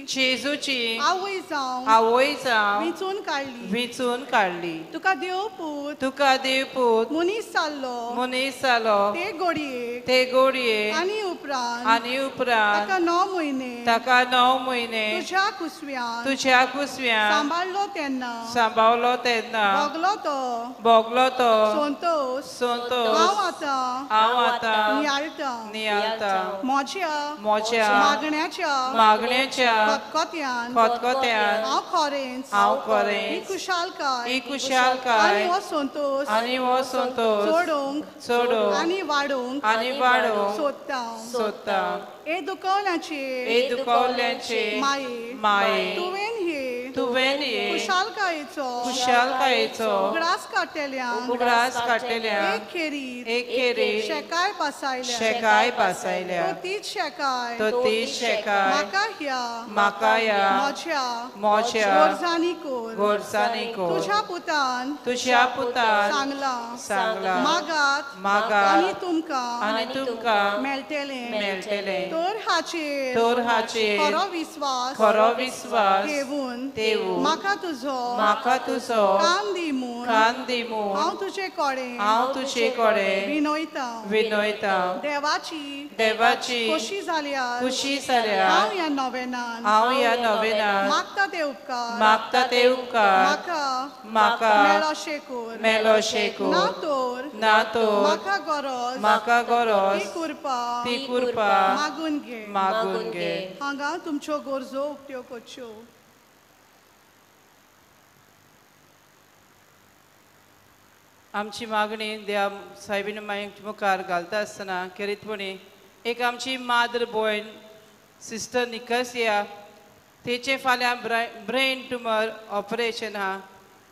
जेजूची आवय जावन आवय जावन विंचून काडली विंचून काडली. तुका देव पूत तुका देव पूत मनीस जाल्लो मनीस जालो ते घडयेक ते घडये आनी उपरांत आनी उपरांत ताका 9 म्हयने ताका 9 म्हयने तुज्या कुसव्यान तुज्या कुसव्यान सांबाळलो तेन्ना सांबाळलो तेन्ना भोगलो तो भोगलो तो संतोष संतोष हांव आतां हांव आतां नियाळटा नियाळटा म्हज्या म्हज्या मागण्याच्या मागण्याच्या खतखत्यान खतखत्यान हांव खरेंच हांव खरेंच ही खुशालकाय ही खुशालकाय आनी हो संतोष आनी हो संतोष चडोवंक चडोवंक आनी वाडोवंक आनी वाडोवंक सोदता सोदता. हे दुखवल्याचे हे दुखवल्यांचे माये माये तुवें हे तुवें हे खुशालकायेचो खुशालकायेचो उगडास काडटल्यांक उगडास काडटल्यांक एक खेरीत एक खेरीत शेकाय पासायल्या शेकाय पासायल्या तो तीच शेकाय तो तीच शेकाय म्हाका ह्या म्हाका ह्या म्हज्या म्हज्या गोरजांनी कोर गोरजांनी कोर तुज्या पुतान तुज्या पुतान सांगलां सांगलां मागात मागात आनी तुमकां आनी तुमकां मेळटलें मेळटलें. तर हाचेर तर हाचेर खरो विस्वास खरो विस्वास ठेवून ठेवून म्हाका तुजो म्हाका तुजो कान दी म्हूण कान दी म्हूण हांव तुजे कडेन हांव तुजे कडेन विनयता विनयता. देवाची देवाची खोशी जाल्यार खुशी जाल्यार हांव ह्या नोवेनान हांव ह्या नोवेनान मागता ते उपकार मागता ते उपकार म्हाका म्हाका मेळोशे कोर मेळोशे कोर ना तर ना तर म्हाका गरज म्हाका गरज ती कृपा ती कृपा मागून घे मागून घे. हांगा तुमच्यो गरजो उक्त्यो करच्यो. आमची मागणी देवा सायबीन मायक मुखार घालता आसतना खेरीतपणी एक आमची माद्र भयण सिस्टर निकसिया तेचे फाल्यां ब्रेन ट्युमर ऑपरेशन आहा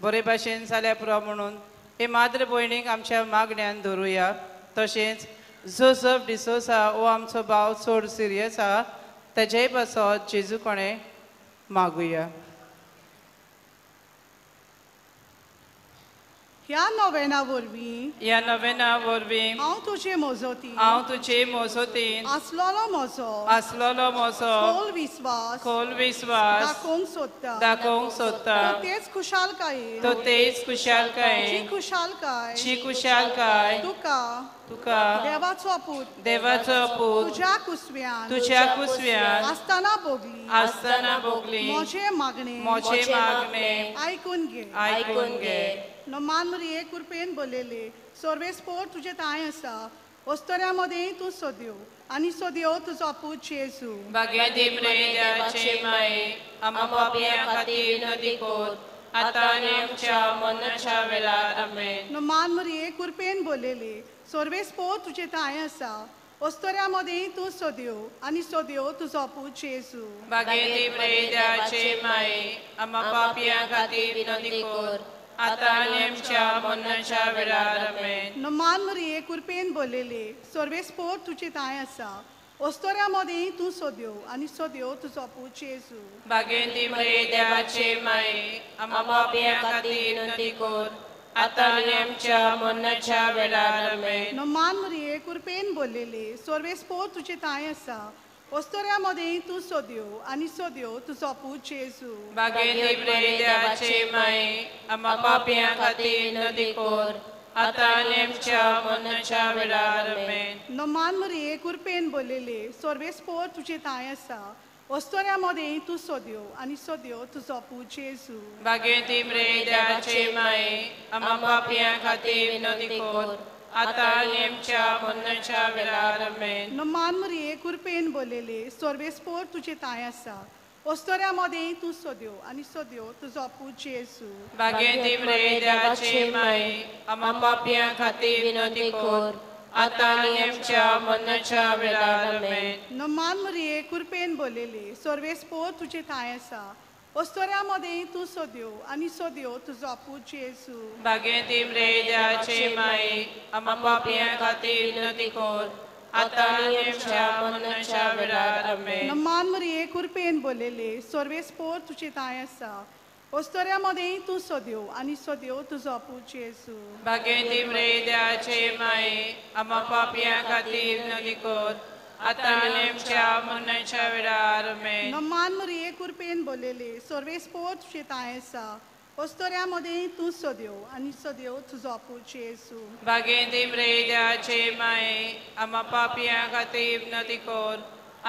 बरे भाशेन जाल्यार पुरो म्हणून हे माद्र भयणीक आमच्या मागण्यान धरुया. तशेंच जोसफ डिसोसा हो आमचो भाव चड सिरियस आहा तेजेय पासत जेजू कोणें मागुया. ह्या नोवेना वरवीं ह्या नोवेना वरवीं हांव तुजे मोजोती हांव तुजे मोजोतीन आसलोलो म्हजो आसलोलो म्हजो खोल विस्वास खोल विस्वास दाखोवंक सोदता दाखोवंक सोदता तो तेच खुशालकायेन तो तेच खुशालकायेन जी खुशालकाय जी खुशालकाय तुका तुका देवाचो पूत देवाचो पूत तुज्या कुसव्यान तुज्या कुसव्यान आसतना भोगली आसतना भोगली म्हजें मागणें म्हजें मागणें आयकून घे आयकून घे. मान मरिये कृपेन बोलयले सर्वेस्पोर तुजें तांय आसा वस्तोऱ्या मदें तूं सोद्यो आनी सोद्यो तुजो पूत जेजू. बागेती देवाचे माये आम्हा पापयां खातीर विनंती कर आतां आनी आमच्या मरणाच्या वेळार. आमेन. मान मरिये कृपेन बोलयले सर्वेस्पोर तुजें तांय आसा वस्तोऱ्या मदें तूं सोद्यो आनी सोद्यो तुजो पूत जेजू. बागेती देवाचे माये आम्हा पापयां खातीर विनंती कर आतां आनी आमच्या मरणाच्या वेळार. आमेन. मान मरिये कृपेन बोलयले सर्वेस्पोर तुजें तांय आसा वस्तोऱ्या मदें तूं सोद्यो आनी सोद्यो तुजो पूत जेजू. बागेती देवाचे माये आम्हा पापयां खातीर विनंती कर आतां आनी आमच्या मरणाच्या वेळार. आमेन. मान मरिये कृपेन बोलयले सर्वेस्पोर तुजें तांय आसा वस्तोऱ्या मदें तूं सोद्यो आनी सोद्यो तुजो पूत जेजू. बागेती देवाचे माये आम्हा पापयां खातीर विनंती कर आतां आनी आमच्या मरणाच्या वेळार. आमेन. मान मरिये कृपेन बोलयले सर्वेस्पोर तुजें तांय आसा वस्तोऱ्या मदें तूं सोद्यो आनी सोद्यो तुजो पूत जेजू. बागेती देवाचे माये आम्हा पापयां खातीर विनंती कर आतां आनी आमच्या मरणाच्या वेळार. आमेन. मान मरिये कृपेन बोलयले सर्वेस्पोर तुजें तांय आसा वस्तोऱ्या मदें तूं सोद्यो आनी सोद्यो तुजो पूत जेजू. बागेती देवाचे माये आम्हा पापयां खातीर विनंती कर आतां आनी आमच्या मरणाच्या वेळार. आमेन. मान मरिये कृपेन बोलयले सर्वेस्पोर तुजें तांय आसा वस्तोऱ्या मदें तूं सोद्यो आनी सोद्यो तुजो पूत जेजू. बागेती देवाचे माये आम्हा पापयां खातीर विनंती कर आतां आनी आमच्या मरणाच्या वेळार. आमेन. मान मरिये कृपेन बोलयले सर्वेस्पोर तुजें तांय आसा वस्तोऱ्या मदें तूं सोद्यो आनी सोद्यो तुजो पूत जेजू. बागेती देवाचे माये आम्हा पापयां खातीर विनंती कर आतां आनी आमच्या मरणाच्या वेळार आमेन. नमान मरिये कृपेन बोललेले सर्वेस्पोर तुजे तांय आसा अस्तोऱ्या मदें तूं सद्यो आनी सद्यो तुजो पूत जेजू. बागेंत मरे देवाचे माये आमा पापयां खातीर विनंती कर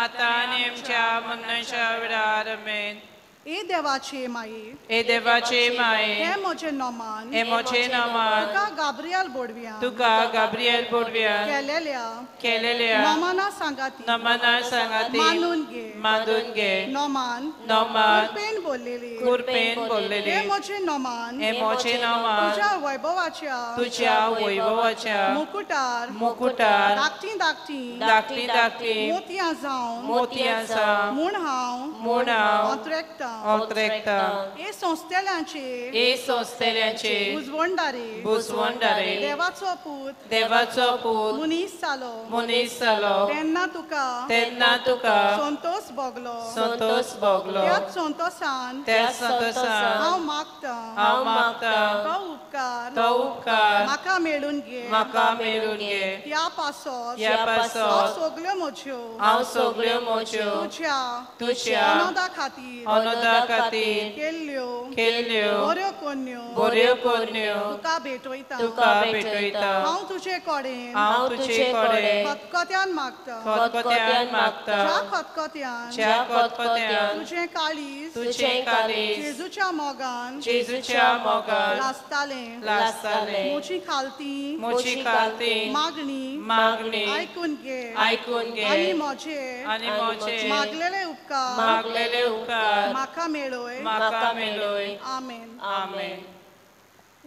आतां आनी आमच्या मरणाच्या वेळार आमेन. ए देवाचे माये ए देवाचे माये हे म्हजें नमान हे म्हजें नमान तुका गाब्रियल बोडव्या तुका गाब्रियल बोडव्या केलेल्या केलेल्या नमना सांगाती नमना सांगाती मानून घे मानून घे. नमान नमान कृपेन बोललेले कृपेन बोललेले हे म्हजें नमान हे म्हजें नमान तुझ्या वैभवाच्या तुझ्या वैभवाच्या मुकुटार मुकुटार धाकटी धाकटी धाकटी धाकटी मोतयां जावन मोतयां जावन म्हूण हांव म्हूण हांव अंतरेकता अंतरेकता. हे संस्थेल्यांचे हे संस्थेल्यांचे बुजवणदारे बुजवणदारे देवाचो पूत देवाचो पूत मनीस जालो मनीस जालो तेन्ना तुका तेन्ना तुका संतोष भोगलो संतोष भोगलो त्याच संतोषान त्याच संतोषान हांव मागता हांव मागता तो उपकार तो उपकार म्हाका मेळून घे म्हाका मेळून घे. ह्या पासत ह्या पासत हांव सगल्यो म्हज्यो हांव सगल्यो म्हज्यो तुज्या तुज्या अनोदा खातीर अनोदा खातीर केल्ल्यो केल्ल्यो बऱ्यो कोन्यो बऱ्यो कोन्यो तुका भेटयता तुका भेटयता. हांव तुजे कडेन हांव तुजे कडेन खतखत्यान मागता खतखत्यान मागता ज्या खतखत्यान ज्या खतखत्यान तुजें काळीज तुजें काळीज जेजूच्या मोगान जेजूच्या मोगान लासतालें लासतालें. म्हजी खालती म्हजी खालती मागणी मागणी आयकून घे आयकून घे आनी म्हजे आनी म्हजे मागलेले उपकार मागलेले उपकार म्हाका मेळय म्हाका मेळय. आमेन. आमेन.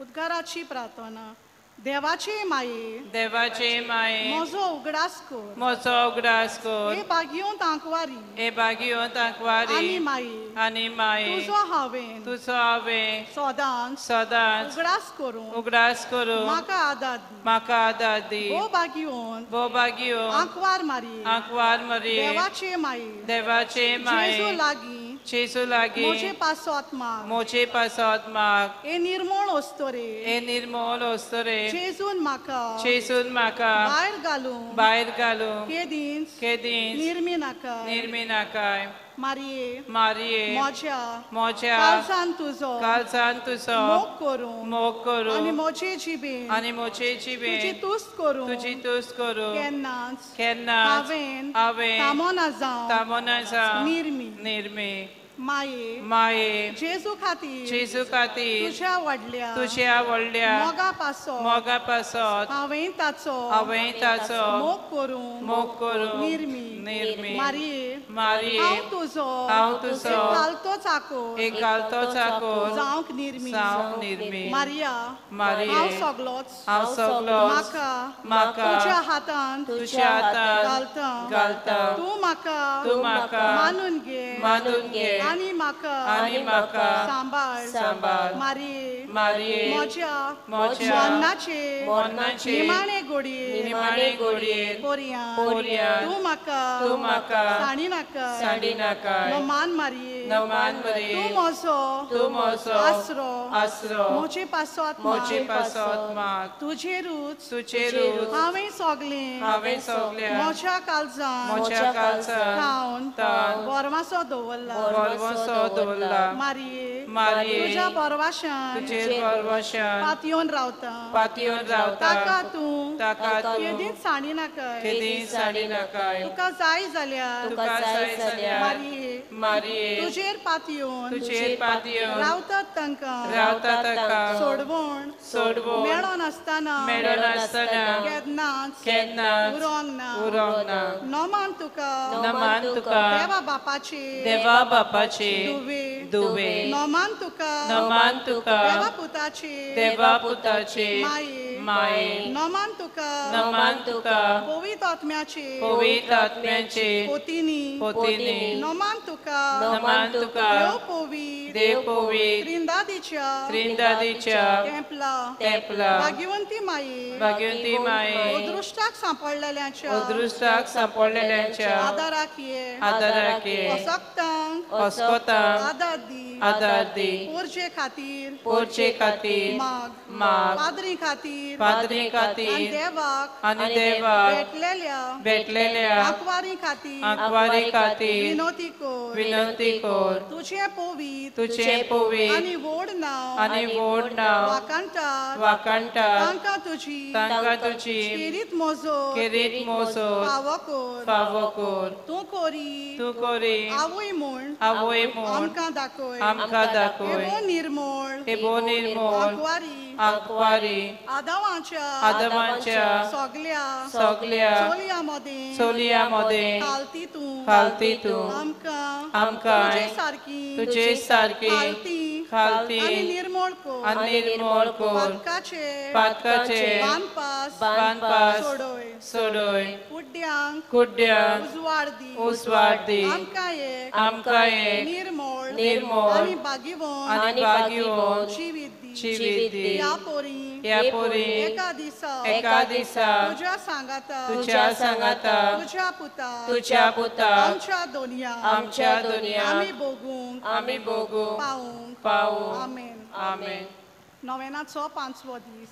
उद्गाराची प्रार्थना. देवाचे माये देवाचे माये म्हजो उगडास कर म्हजो उगडास कर हे बागियोंत आंकवारी हे बागियोंत आंकवारी आनी माये आनी माये तुजो हांवें तुजो हांवें सदांच सदांच उगडास करूं उगडास करूं म्हाका आदार दी म्हाका आदार दी. भो बागियोंत भो बागियोंत आंकवार मारी आंकवार मारी देवाचे माये देवाचे माये जेजू लागीं जेजू लागीं म्हजे पासत माग म्हजे पासत माग. हे निर्मोळ अस्तोरे हे निर्मोळ अस्तोरे जेजून म्हाका जेजून म्हाका भायर घालूं भायर घालूं केदींच केदींच निर्मी नाका निर्मी नाकाय. मारिये मारिये म्हज्या म्हज्या काळजान तुजो काळजान तुजो मोग करूं मोग करूं आनी म्हजे जिबेन आनी म्हजे जिबेन तुजी तुस्त करूं तुजी तुस्त करूं केन्नाच केन्नाच हांवें हांवें थांबोना जावं थांबोना जावं निर्मी निर्मी. माये माये जेजू खातीर जेजू खातीर तुज्या व्हडल्या तुज्या व्हडल्या मोगा पासत मोगा पासत हांवें ताचो हांवें ताचो मोग करूं मोग करूं निर्मी निर्मी. मारिये मारिये हांव तुजो हांव तुजो घालतो चाकोर एक घालतो चाकोर जावंक निर्मी जावंक निर्मी. मारिया मारिये हांव सगलोच हांव सगलोच म्हाका म्हाका तुज्या हातांत तुज्या हातांत घालता घालता तूं म्हाका तूं म्हाका मानून घे मानून घे आनी म्हाका आनी म्हाका सांबाळ सांबाळ. मारिये मारिये म्हज्या म्हज्या मरणाचे मरणाचे निमाणे गोडये निमाणे गोडयेर पोरयां पोरयां तूं म्हाका तूं म्हाका सांडी नाका सांडी नाका. नमान मारिये नमान मारिये तूं म्हजो तूं म्हजो आसरो आसरो म्हजे पासत म्हजे पासत माग तुजेरूच तुजेरूच हांवें सगलें हांवें सगलें म्हज्या काळजान म्हज्या काळजान थावन थावन बोरवासो दवरला बोरवासो दवरला. मारिये मारिये तुज्या बोरवाशान तुजेर बोरवाशान पातयेवन रावता पातयेवन रावता ताका तूं ताका तूं केदींच सांडी नाका केदींच सांडी नाका. तुका जाय जाल्यार तुका जाय जाल्यार मारिये मारिये तुजेर पातयेवन तुजेर पातयेवन रावतात तांकां रावतात तांकां सोडवण सोडवण मेळनासतना मेळनासतना केन्नाच केन्नाच उरोंक ना उरोंक ना. नमान तुका नमान तुका देवा बापाचे देवा बापाचे दुवे दुवे नमान तुका नमान तुका देवा पुताचे देवा पुताचे माये माये नमान तुका नमान तुका पवित्र आत्म्याचे पवित्र आत्म्याचे पोतीनी पोतीनी नमान तुका नमान तुका देव पोवी देव पोवी त्रिंदादीच्या त्रिंदादीच्या तेंपला तेंपला भाग्यवंती माये भाग्यवंती माये अदृश्टाक सांपडलेल्यांच्या अदृश्टाक सांपडलेल्यांच्या आदाराक ये आदाराक ये असक्तांक अस्कोतांक आदार दी आदार दी पोरचे खातीर पोरचे खातीर माग माग पाद्री खातीर पाद्री खातीर आनी देवाक आनी देवाक भेटलेल्या भेटलेल्या आंकवारी खातीर आंकवारी खातीर विनोती कर विनंती कर तुझे पोवीत तुझे पोवीत आनी व्हड नांव आनी व्हड नांव वाकांटार वाकांटार तांकां तुजी तांकां तुजी खेरीत मोजो खेरीत मोजो फावो कर फावो कर तूं कोरी तूं कोरी आवय म्हूण आवय म्हूण आमकां दाखय आमकां दाखय हे भो निर्मोळ हे भो निर्मोळ आंकवारी आंकवारी आदावांच्या आदावांच्या सगल्या सगल्या चोलयां मदें चोलयां मदें खालती तूं खालती तूं आमकां आमकां तुजे सारकी तुजे सारकी खालती खालती आनी निर्मोळ कर आनी निर्मोळ कर पातकाचे पातकाचे बांदपास बांदपास सोडय सोडय कुड्ड्यांक कुड्ड्यांक उजवाड दी उजवाड दी आमकां एक आमकां एक निर्मोळ निर्मोळ आनी भाग्यवंत आनी भाग्यवंत जिवीत दी जिवीत दी ह्या पोरी ह्या पोरी एका दिसा एका दिसा तुज्या सांगाता तुज्या सांगाता तुज्या पुता तुज्या पुता आमच्या दोनया आमच्या दोनया आमी भोगूंक आमी भोगूंक पावूंक पावूंक आमेन आमेन. नोवेनाचो पांचवो दीस.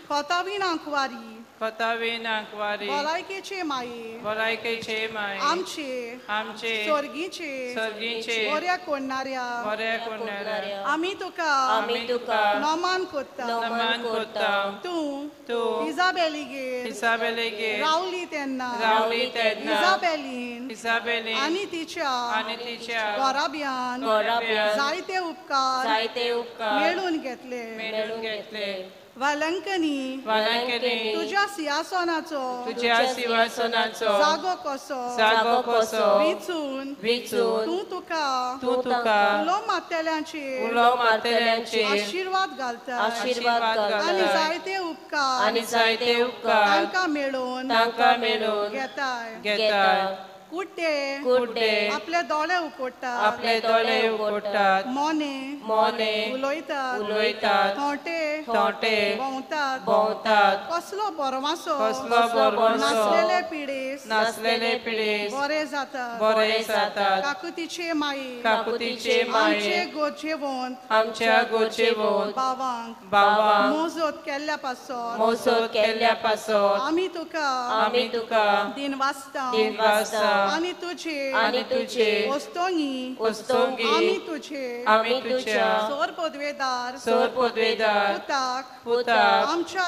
खोतावीन आंकवारी खोतावीन आंकवारी भलायकेचे माये भलायकेचे माये आमचे आमचे स्वर्गीचे स्वर्गीचे बऱ्या कोणणाऱ्या बऱ्या कोणणाऱ्या आमी तुका नमान करता नमान करता. तूं तूं इजाबेलीगेर इजाबेलीगेर रावली तेन्ना रावली तेन्ना इजाबेलीन इजाबेलीन आनी तिच्या घोराब्यान घोराब्यान जायते उपकार जायते उपकार मेळून घेतले मेळून घेतले. वालंकनी वालंकनी तुझ्या सिंहासनाचो तुझ्या सिंहासनाचो जागो कसो जागो कसो विचून विचून तूं तुका तूं तुका उलो मारतल्यांचेर उलो मारतल्यांचेर आशिर्वाद घालता आशिर्वाद घालता आनी जायते उपकार आनी जायते उपकार तांकां मेळोवन तांकां मेळोवन घेताय घेताय. कुड्डे कुड्डे आपले दोळे उकोडटात आपले दोळे उकोडटात मोने मोने उलयतात उलयतात थोंटे थोंटे भोंवतात भोंवतात कसलो बरवासो कसलो बरवासो नासलेले पिडेस नासलेले पिडेस बरे जातात बरे जातात. काकुतीचे माये काकुतीचे माये आमचे गोजेवंत आमच्या गोजेवंत बावांक बावांक मोजोत केल्ल्या पासत मोजोत केल्ल्या पासत आमी तुका दिन वाचता दिन वाचता आनी तुझे वस्तोंगी वस्तोंगी आमी तुझे आमी तुझ्या सोर पदवेदार सोर पदवेदार पुताक पुताक आमच्या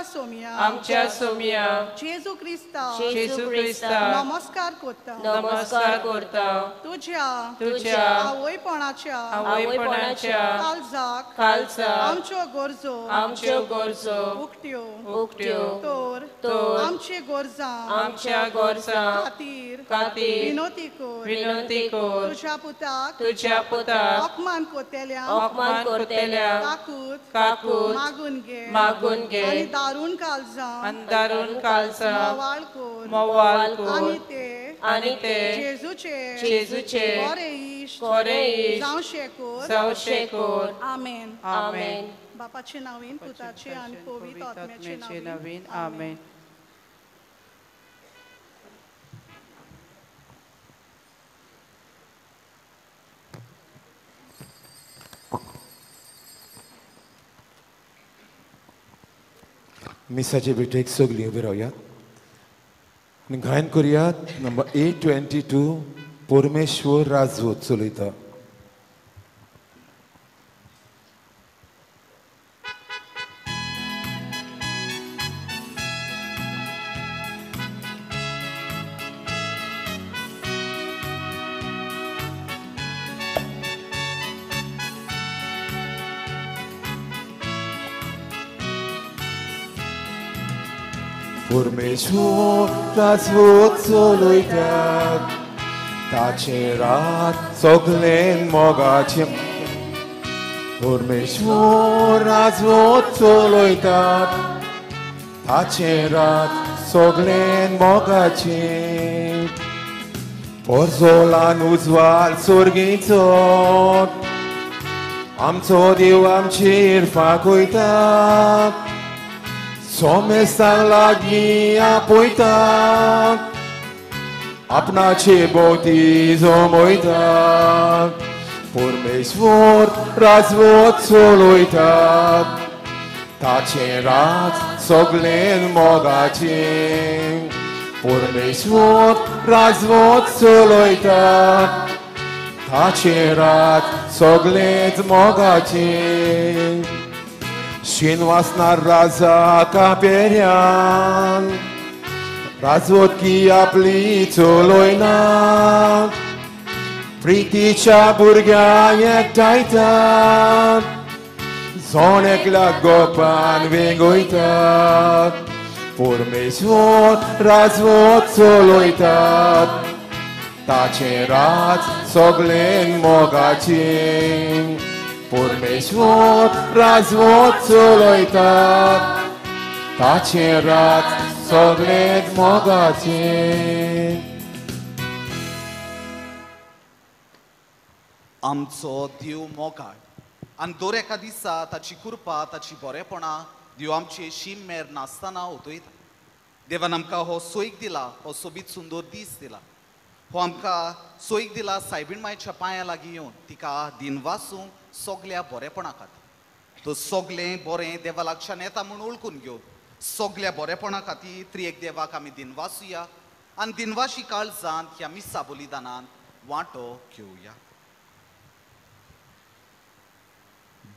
सोम्या जेजू क्रिस्ता जेजू क्रिस्ता नमस्कार करता नमस्कार करता. तुझ्या तुझ्या आवयपणाच्या आवयपणाच्या काळजाक काळजाक आमच्यो गरजो आमच्यो गरजो उक्त्यो उक्त्यो तर तर आमचे गरजां आमच्या गरजां खातीर खातीर विनोती कर विनंती कर. तुझ्या पुताक तुझ्या पुताक अपमान करतल्या अपमान करतल्या काकूत काकूत मागून घे मागून घे आनी दारून काळजां आनी दारून काळजां मोवाळ कर मोवाळ कर आनी ते आनी ते जेजूचे जेजूचे बरे इश्ट बरे इश्ट जावशे कर जावशे कर. आमेन आमेन. बापाचे नांवान पुताचे आनी पवित्र आत्म्याचे नांवान आमेन. मिसाचे भेटेक सगळीं उबी रावयात आनी गायन करुयात नंबर 822 परमेश्वर राजवत चलयता. परमेश्वर राजवत चलयतात ताचें रात सगळें मोगाचें. परमेश्वर राजवत चलयतात ताचें रात सगळें मोगाचें. पोरजोलान उजवाल सोर्गीचो आमचो देव आमचेर फांकयता सोमेस्तांक लागीं आपयता आपणाचे भोंवती जमयता परमेश्वर राजवत चलयता ताचें राज सगळें मोगाचें परमेश्वर राजवत चलयता ताचें राज सगळेंच मोगाचें शिनवासनार राजा कापेऱ्यान राजवतकी आपली चलयना प्रितीच्या भुरग्यांक एकठांयता जण एकल्याक गोपान वेंगयता परमेश्वर राजवत चलयता ताचें राज सगळें मोगाचें परमेश्वर राजवत चलयता ताचें राज सगळें मोगाचें. आमचो देव मोगाळ आनी दर एका दिसा ताची कृपा ताची बरेपणां देव आमचे शीम मेर नासतना उतयता. देवान आमकां हो सोयीक दिला, हो सोबीत सुंदर दीस दिला, हो आमकां सोयीक दिला सायबीण मायच्या पांया लागीं येवन तिका दिनवासूंक सगल्या बरेपणा खातीर. तो सगळें बरें देवा लागच्यान येता म्हूण वळखून घेवन सगल्या बरेपणा खातीर त्रिएक देवाक आमी दिनवासुया आनी दिनवाशी काळजांत ह्या मिसा बलिदानान वांटो घेवया.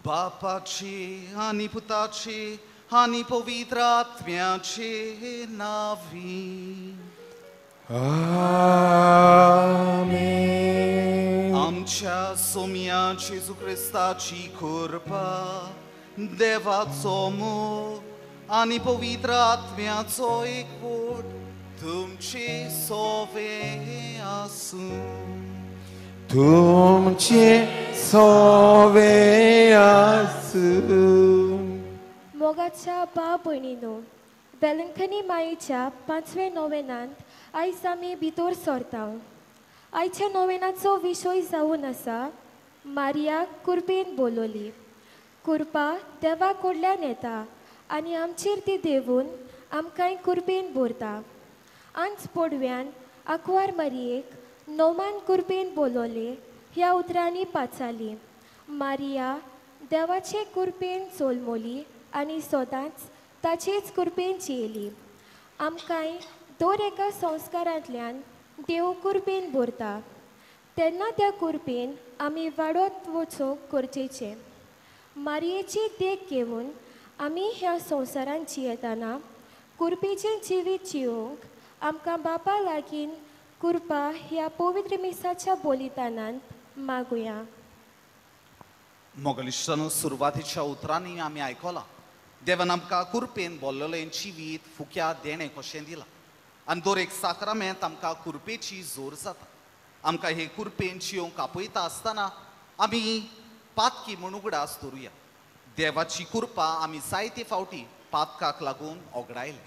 बापाची आनी पुताची आनी पवित्र आत्म्याचे नांवी आमेन. आमच्या सोम्या जेजू क्रिस्ताची कृपा, देवाचो मोग आनी पवित्र आत्म्याचो एकवट तुमचे सोवे आसूं. तुमचे सोवे आसूं. मोगाच्या बा भयणीनो, वेलंकनी माईच्या 5वे नोवेनांत आयज आमी भितर सरता. आयच्या नोवेनाचो विशय जावन आसा मारिया कुरपेन बोलवली. कुरपा देवा कडल्यान येता आनी आमचेर ती देवून आमकांय कुरपेन भरता. आंच पडव्यान आंकवार मारियेक नोमान कुरपेन बोलवले ह्या उतरांनी पाचाली. मारिया देवाचे कुरपेन चोलमोली आनी सदांच ताचेच कुरपेन जियेली. आमकांय दर एका संस्कारांतल्यान देव कुरपेन भरता तेन्ना त्या कुरपेन आमी वाडत वचूंक गरजेचें. मारियेची देख घेवन आमी ह्या संवसारांत जियेतना कुरपेचें जिवीत जियोवंक आमकां बापा लागीं कुरपा ह्या पवित्र मिसाच्या बलिदानांत मागुया. मोगलिश्टानो, सुरवातीच्या उतरांनी आमी आयकलां देवान आमकां कुरपेन बोल्ललें जिवीत फुक्या देणें कशें दिलां आनी दर एक साक्रामेंत आमकां कुरपेची जोर जाता. आमकां हे कुरपेन जियोवंक आपयता आसतना आमी पातकी म्हूण उगडास दवरुया. देवाची कृपा आमी जायते फावटी पातकाक लागून ओगडायले.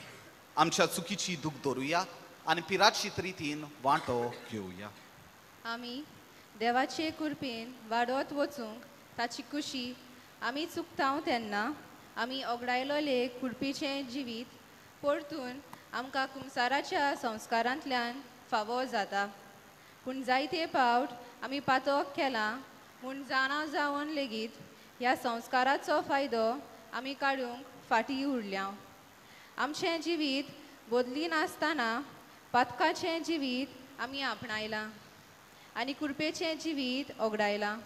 आमच्या चुकीची दूख दवरुया आनी पिराचीत रितीन वांटो घेवया. आमी देवाचे कुरपेन वाडत वचूंक ताची कुशी आमी चुकता तेन्ना आमी ओगडायलोले कुरपेचें जिवीत परतून आमकां कुमसाराच्या संस्कारांतल्यान फावो जाता. पूण जायते पावट आमी पातक केलां म्हूण जाणा जावन लेगीत ह्या संस्काराचो फायदो आमी काडूंक फाटीं उरल्या. आमचें जिवीत बदली नासतना पातकाचें जिवीत आमी आपणायलां आनी कुरपेचें जिवीत ओगडायलां.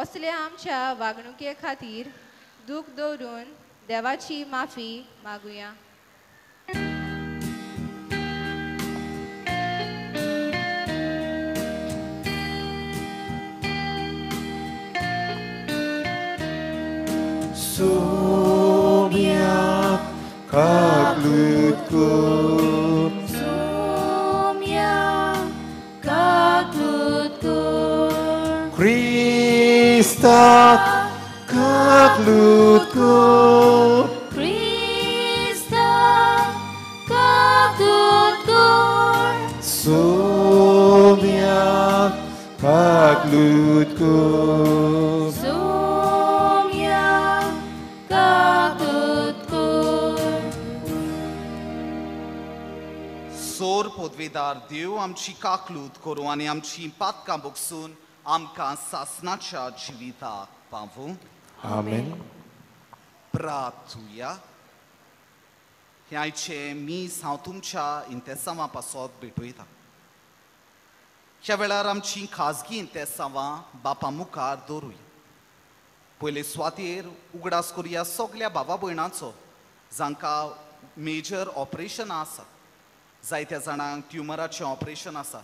असल्या आमच्या वागणुके खातीर दूख दवरून देवाची माफी मागुया. Somiak kaglutkur, Somiak kaglutkur, Krista kaglutkur, Krista kaglutkur, Somiak काकलूत कर. सोम्या काकलूत कर. सोर पदवेदार देव आमची काकलूत करूं आनी आमची पातकां बोगसून आमकां सासनाच्या जिविताक पावूं. आमेन. प्रार्थुया. हें आयचें मीस हांव तुमच्या इंतेसांवां पासत भेटयता. ह्या वेळार आमची खाजगी इंतेसांवां बापा मुखार दवरुया. पयले सुवातेर उगडास करुया सगल्या भावा भयणांचो जांकां मेजर ऑपरेशनां आसात. जायत्या जाणांक ट्युमराचें ऑपरेशन आसा,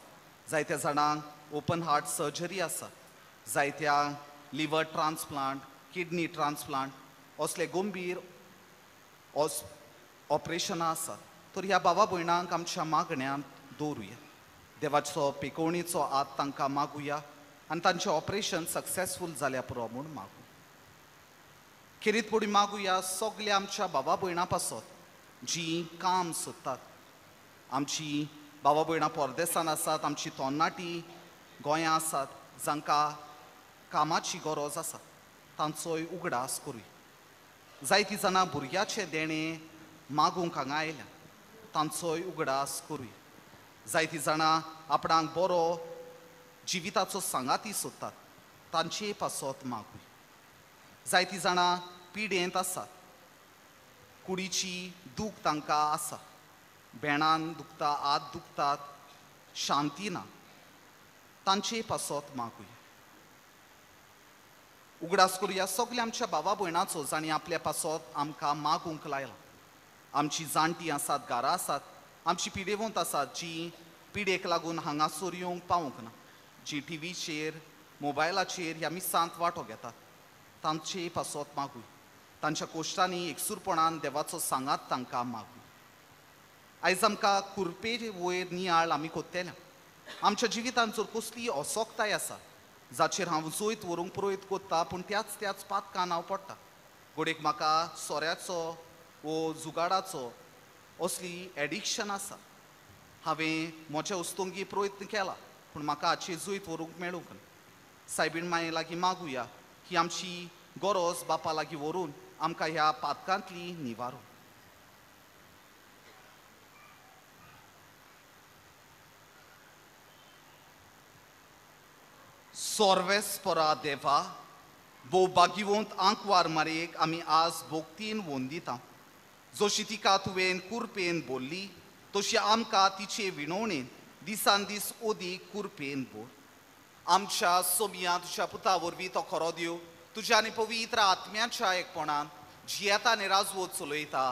जायत्या जाणांक ओपन हार्ट सर्जरी आसा, जायत्या लिवर ट्रान्सप्लांट, किडनी ट्रान्सप्लांट असले गंभीर ऑपरेशनां आसा. तर ह्या भावा भयणांक आमच्या मागण्यांत दवरुया. देवाचो पेकोवणेचो हात तांकां मागुया आनी तांचें ऑपरेशन सक्सेसफूल जाल्या पुरो म्हूण मागू. खेरीत फुडें मागुया सगल्या आमच्या भावा भयणां पासत जीं काम सोदतात. आमची भावा भयणां परदेसान आसात, आमची तरणाटी गोंयां आसात जांकां कामाची गरज आसा, तांचोय उगडास करुया. जायतीं जाणां भुरग्याचें देणें मागूंक हांगा आयल्या, तांचोय उगडास करुया. जायतीं जाणां आपणाक बरो जिविताचो सांगाती सोदतात, तांचे पासत मागूया. जायतीं जाणां पिडेंत आसात, कुडीची दूख तांकां आसा, भेणान दुखता, हात दुखतात, शांती ना, तांचे पासत मागूया. उगडास करुया सगल्या आमच्या भावा भयणाचो जांणी आपल्या पासत आमकां मागूंक लायला. आमची जाणटी आसात, घरां आसात, आमची पिडेवंत आसात जी पिडेक लागून हांगासर येवंक पावूंक ना, जी टिवीचेर मोबायलाचेर ह्या मिसांत वांटो घेतात, तांचे पासत मागूया. तांच्या कोश्टांनी एकसूरपणान देवाचो सांगात तांकां मागूया. आयज आमकां कुरपे वयर नियाळ आमी कोत्तेल्या. आमच्या जिवितांत जर कसली असोक्ताय आसा जाचेर हांव जैत व्हरूंक प्रयत्न कोत्ता पूण त्याच त्याच पातकान हांव पडटा. घडयेक म्हाका सोऱ्याचो वो जुगाडाचो असली एडिक्शन आसा. हांवें म्हज्या वस्तुंगी प्रयत्न केला पूण म्हाका हाचेर जैत व्हरूंक मेळूंक ना. सायबीण माये लागीं मागुया ही आमची गरज बापा लागीं व्हरून आमकां ह्या पातकांतली निवारूं. सोर्वेस्परा देवा, भोव भाग्यवंत आंकवार मारयेक आमी आज भोक्तीन वंदिता. जशी तिका तुवें कुरपेन बोल्ली तशी आमकां तिचे विणवणेन दिसान दीस ओदीक कुरपेन बोल. आमच्या सोमिया तुज्या पुता वरवीं तो खरो देव तुज्या आनी पवित्र आत्म्याच्या एकपणान जियेता आनी राजवत चलयता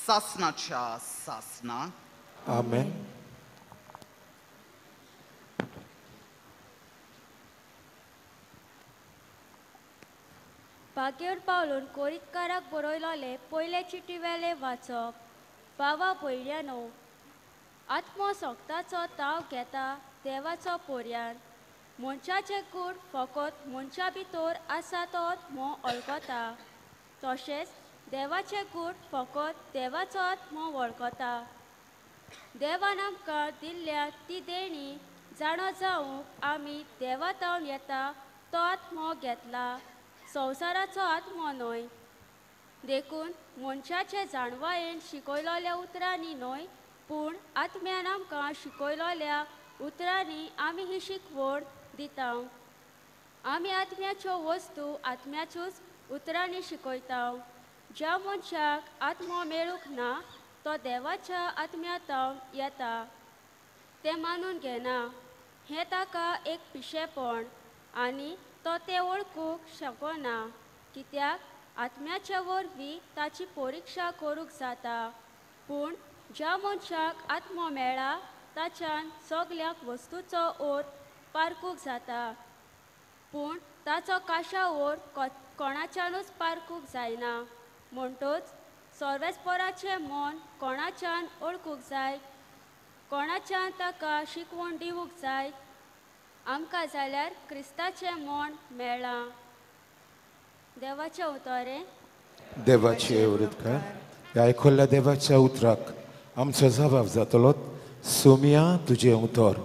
सासनाच्या सासना. आमेन. भाग्यर पावलून कोरितकाराक बरयलोले पयले चिटी वेले वाचप. बाबा भयऱ्यानो, आत्मो सोगताचो ताव घेता देवाचो पोरयान. मनशाचें कूड फकत मनशा भितर आसा तो आत्मो वळखता, तशेंच देवाचें कूड फकत देवाचो आत्मो वळखता. देवान आमकां दिल्ल्या ती देणी जाणो जावंक आमी देवा तावन येता तो आत्मो घेतला, संवसाराचो आत्मो न्हय. देखून मनशाचे जाणवायेन शिकयलोल्या उतरांनी न्हय पूण आत्म्यान आमकां शिकयलोल्या उतरांनी आमी ही शिकवण दिता. आमी आत्म्याच्यो वस्तू आत्म्याच्योच उतरांनी शिकयता. ज्या मनशाक आत्मो मेळूंक ना तो देवाच्या आत्म्या तावन येता तें मानून घेना. हें ताका एक पिशेपण आनी तो तें वळखूंक शकना, कित्याक आत्म्याच्या वरवीं ताची परिक्षा करूंक जाता. पूण ज्या मनशाक आत्मो मेळ्ळा ताच्यान सगल्याक वस्तूचो अर्थ पारखूंक जाता, पूण ताचो काशा अर्थ कोणाच्यानूच पारखूंक जायना. म्हणटच सर्वेस्पराचें मन कोणाच्यान वळखूंक जाय, कोणाच्यान ताका शिकवण दिवंक जाय. आमकां जाल्यार क्रिस्ताचें मन मेळ्ळां. देवाचें उतर. देवाचे उतराक ह्या आयकल्ल्या देवाच्या उतराक आमचो जबाब जातलो. सोमिया तुजें उतर.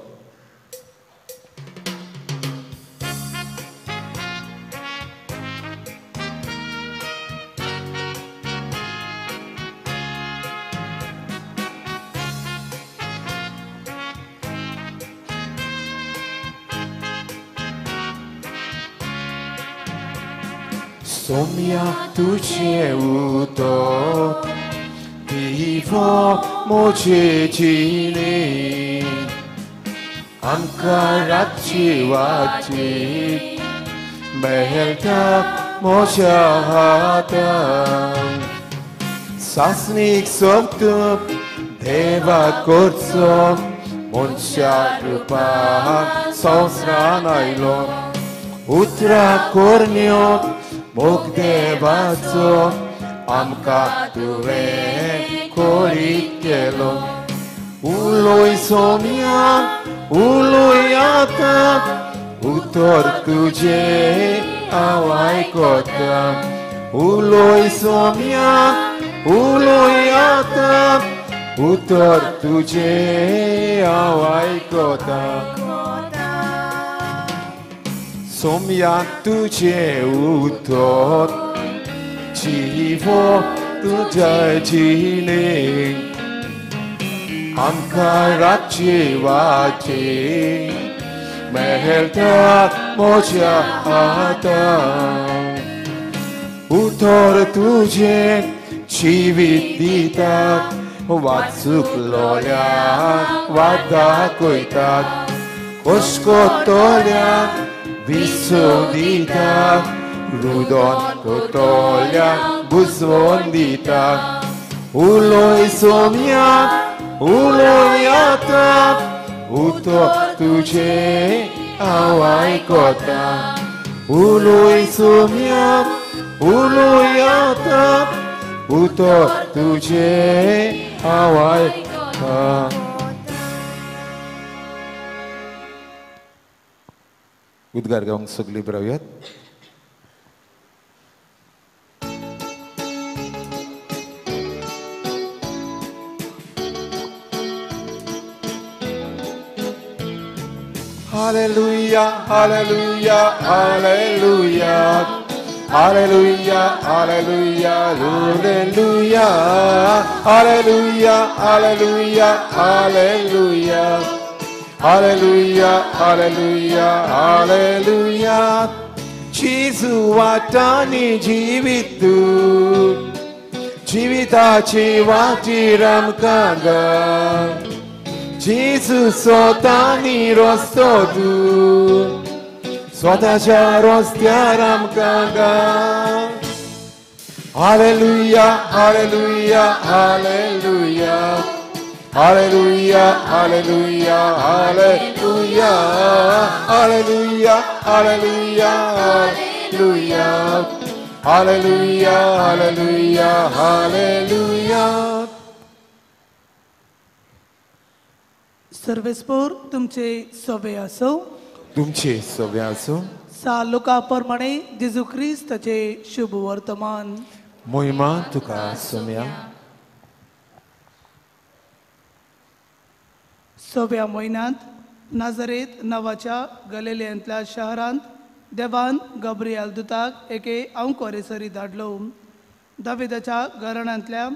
सोम्या तुझे उतर दिवो म्हजे जिणे आमकां रातची वाटेक मेळटा म्हज्या हातान सासणीक सोबतूप देवा करचो मनशा रुपान संवसारान आयलो उतरां करण्यो मोग देवाचो आमकां तुवें कोरीत केलो उलोय सोम्या उलोय आतां उतर तुजें हांव आयकता उलोय सोम्या उलोय आतां उतर तुजें हांव आयकता सोम्या तुजें उतर जिवो तुज्या जिणेक आमकां रातचे वाटेक मेळटा म्हज्या हातान उतर तुजें जिवीत दितात वाचुकलोल्याक वाट दाखयतात कोसकोतल्याक विसव दितात रुदोन कोतोल्याक बुजवोन दितात उलोय सोम्या उलोय आतां उतर तुजें हांव आयकता उलोय सोम्या उलोय आतां उतर तुजें हांव आयकता. उद्गार गावंक सगळीं बरोवयात. Hallelujah, hallelujah, hallelujah. Hallelujah, hallelujah, hallelujah. Hallelujah, hallelujah, hallelujah. Hallelujah, hallelujah, hallelujah. Jesu वाटांनी जिवीत तूं जिविताची वाटेर आमकां घाल जेजू स्वतानी रस्तो तूं स्वताच्या रस्त्यार आमकां घाल. Hallelujah, hallelujah, hallelujah. Hallelujah, hallelujah, hallelujah. Hallelujah, hallelujah, hallelujah. Hallelujah, hallelujah, hallelujah. सर्वेस्पोर तुमचे सवे आसो तुमचे सवे आसो. सा लोका प्रमाणे जेजू क्रिस्ताचे शुभ वर्तमान. मोहिमा तुका सोम्या. सव्या म्हयन्यांत नाझरेत नांवाच्या गलिलेंतल्या शहरांत देवान गब्रियाल दुताक एके आंवकोरेसरी धाडलो. दाविदाच्या घराण्यांतल्या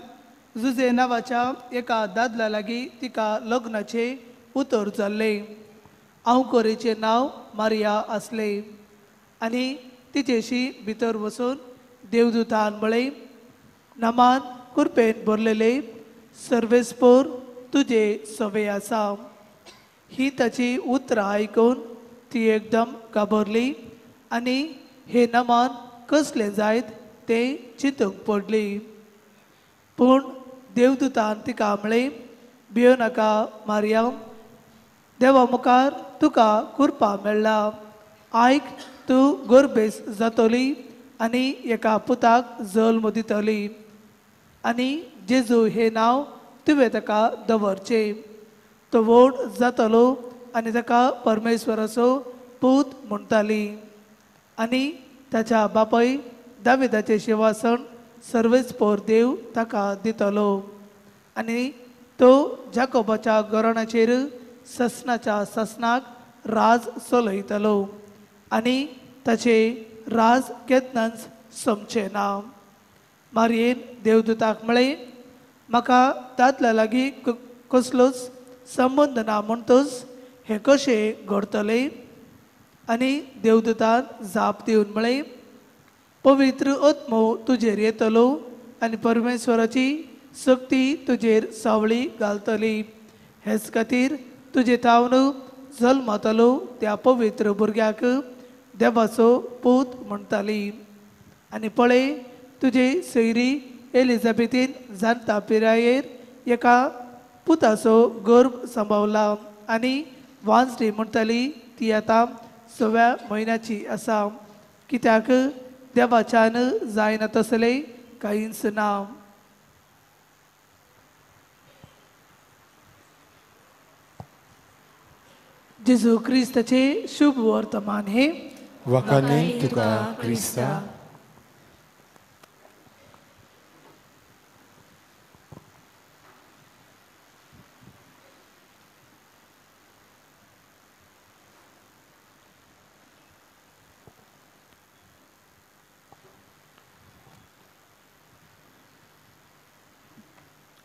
जुजे नांवाच्या एका दादल्या लागीं तिका लग्नाचें उतर जाल्लें. आंवकोरेचें नांव मारिया आसलें आनी तिचेशी भितर वचून देवदूतान म्हळें, नामान कुरपेन भरलेले सर्वेस्पोर तुजे सवे आसा. ही ताची उतरां आयकून ती एकदम घाबरली आनी हे नमान कसलें जायत तें चिंतूंक पडली. पूण देवदूतान तिका म्हळें, भियो नाका मारिया, देवा मुखार तुका कृपा मेळ्ळा. आयक, तूं गोरबेस जातली आनी एका पुताक जल्म दितली आनी जेजू हें नांव तुवें ताका दवरचें. तो व्हड जातलो आनी ताका परमेश्वराचो पूत म्हणटाली आनी ताच्या बापय दाविदाचें शिंवासन सर्वेस्पोर देव ताका दितलो आनी तो जाकोबाच्या घराण्याचेर ससनाच्या ससनाक राज चलयतलो आनी ताचे राज केन्नाच सोंपचें ना. मारयेन देवदूताक म्हळें, म्हाका दादल्या लागीं कसलोच संबंद ना म्हणटच हें कशें घडतलें? आनी देवदूतान जाप दिवन म्हळें, पवित्र आत्मो तुजेर येतलो आनी परमेश्वराची शक्ती तुजेर सावळी घालतली. हेच खातीर तुजे थावन जल्मतलो त्या पवित्र भुरग्याक देवाचो पूत म्हणटाली. आनी पळय, तुजे सैरी एलिझाबेथीन जाणता पिरायेर एका पुताचो गर्भ सांबावला आनी वांजडी म्हणटाली ती आतां 6व्या म्हयन्याची आसा, कित्याक देवाच्यान जायना तसलें कांयच ना. जेजू क्रिस्ताचे शुभ वर्तमान हे. वखाणी तुका क्रिस्ता.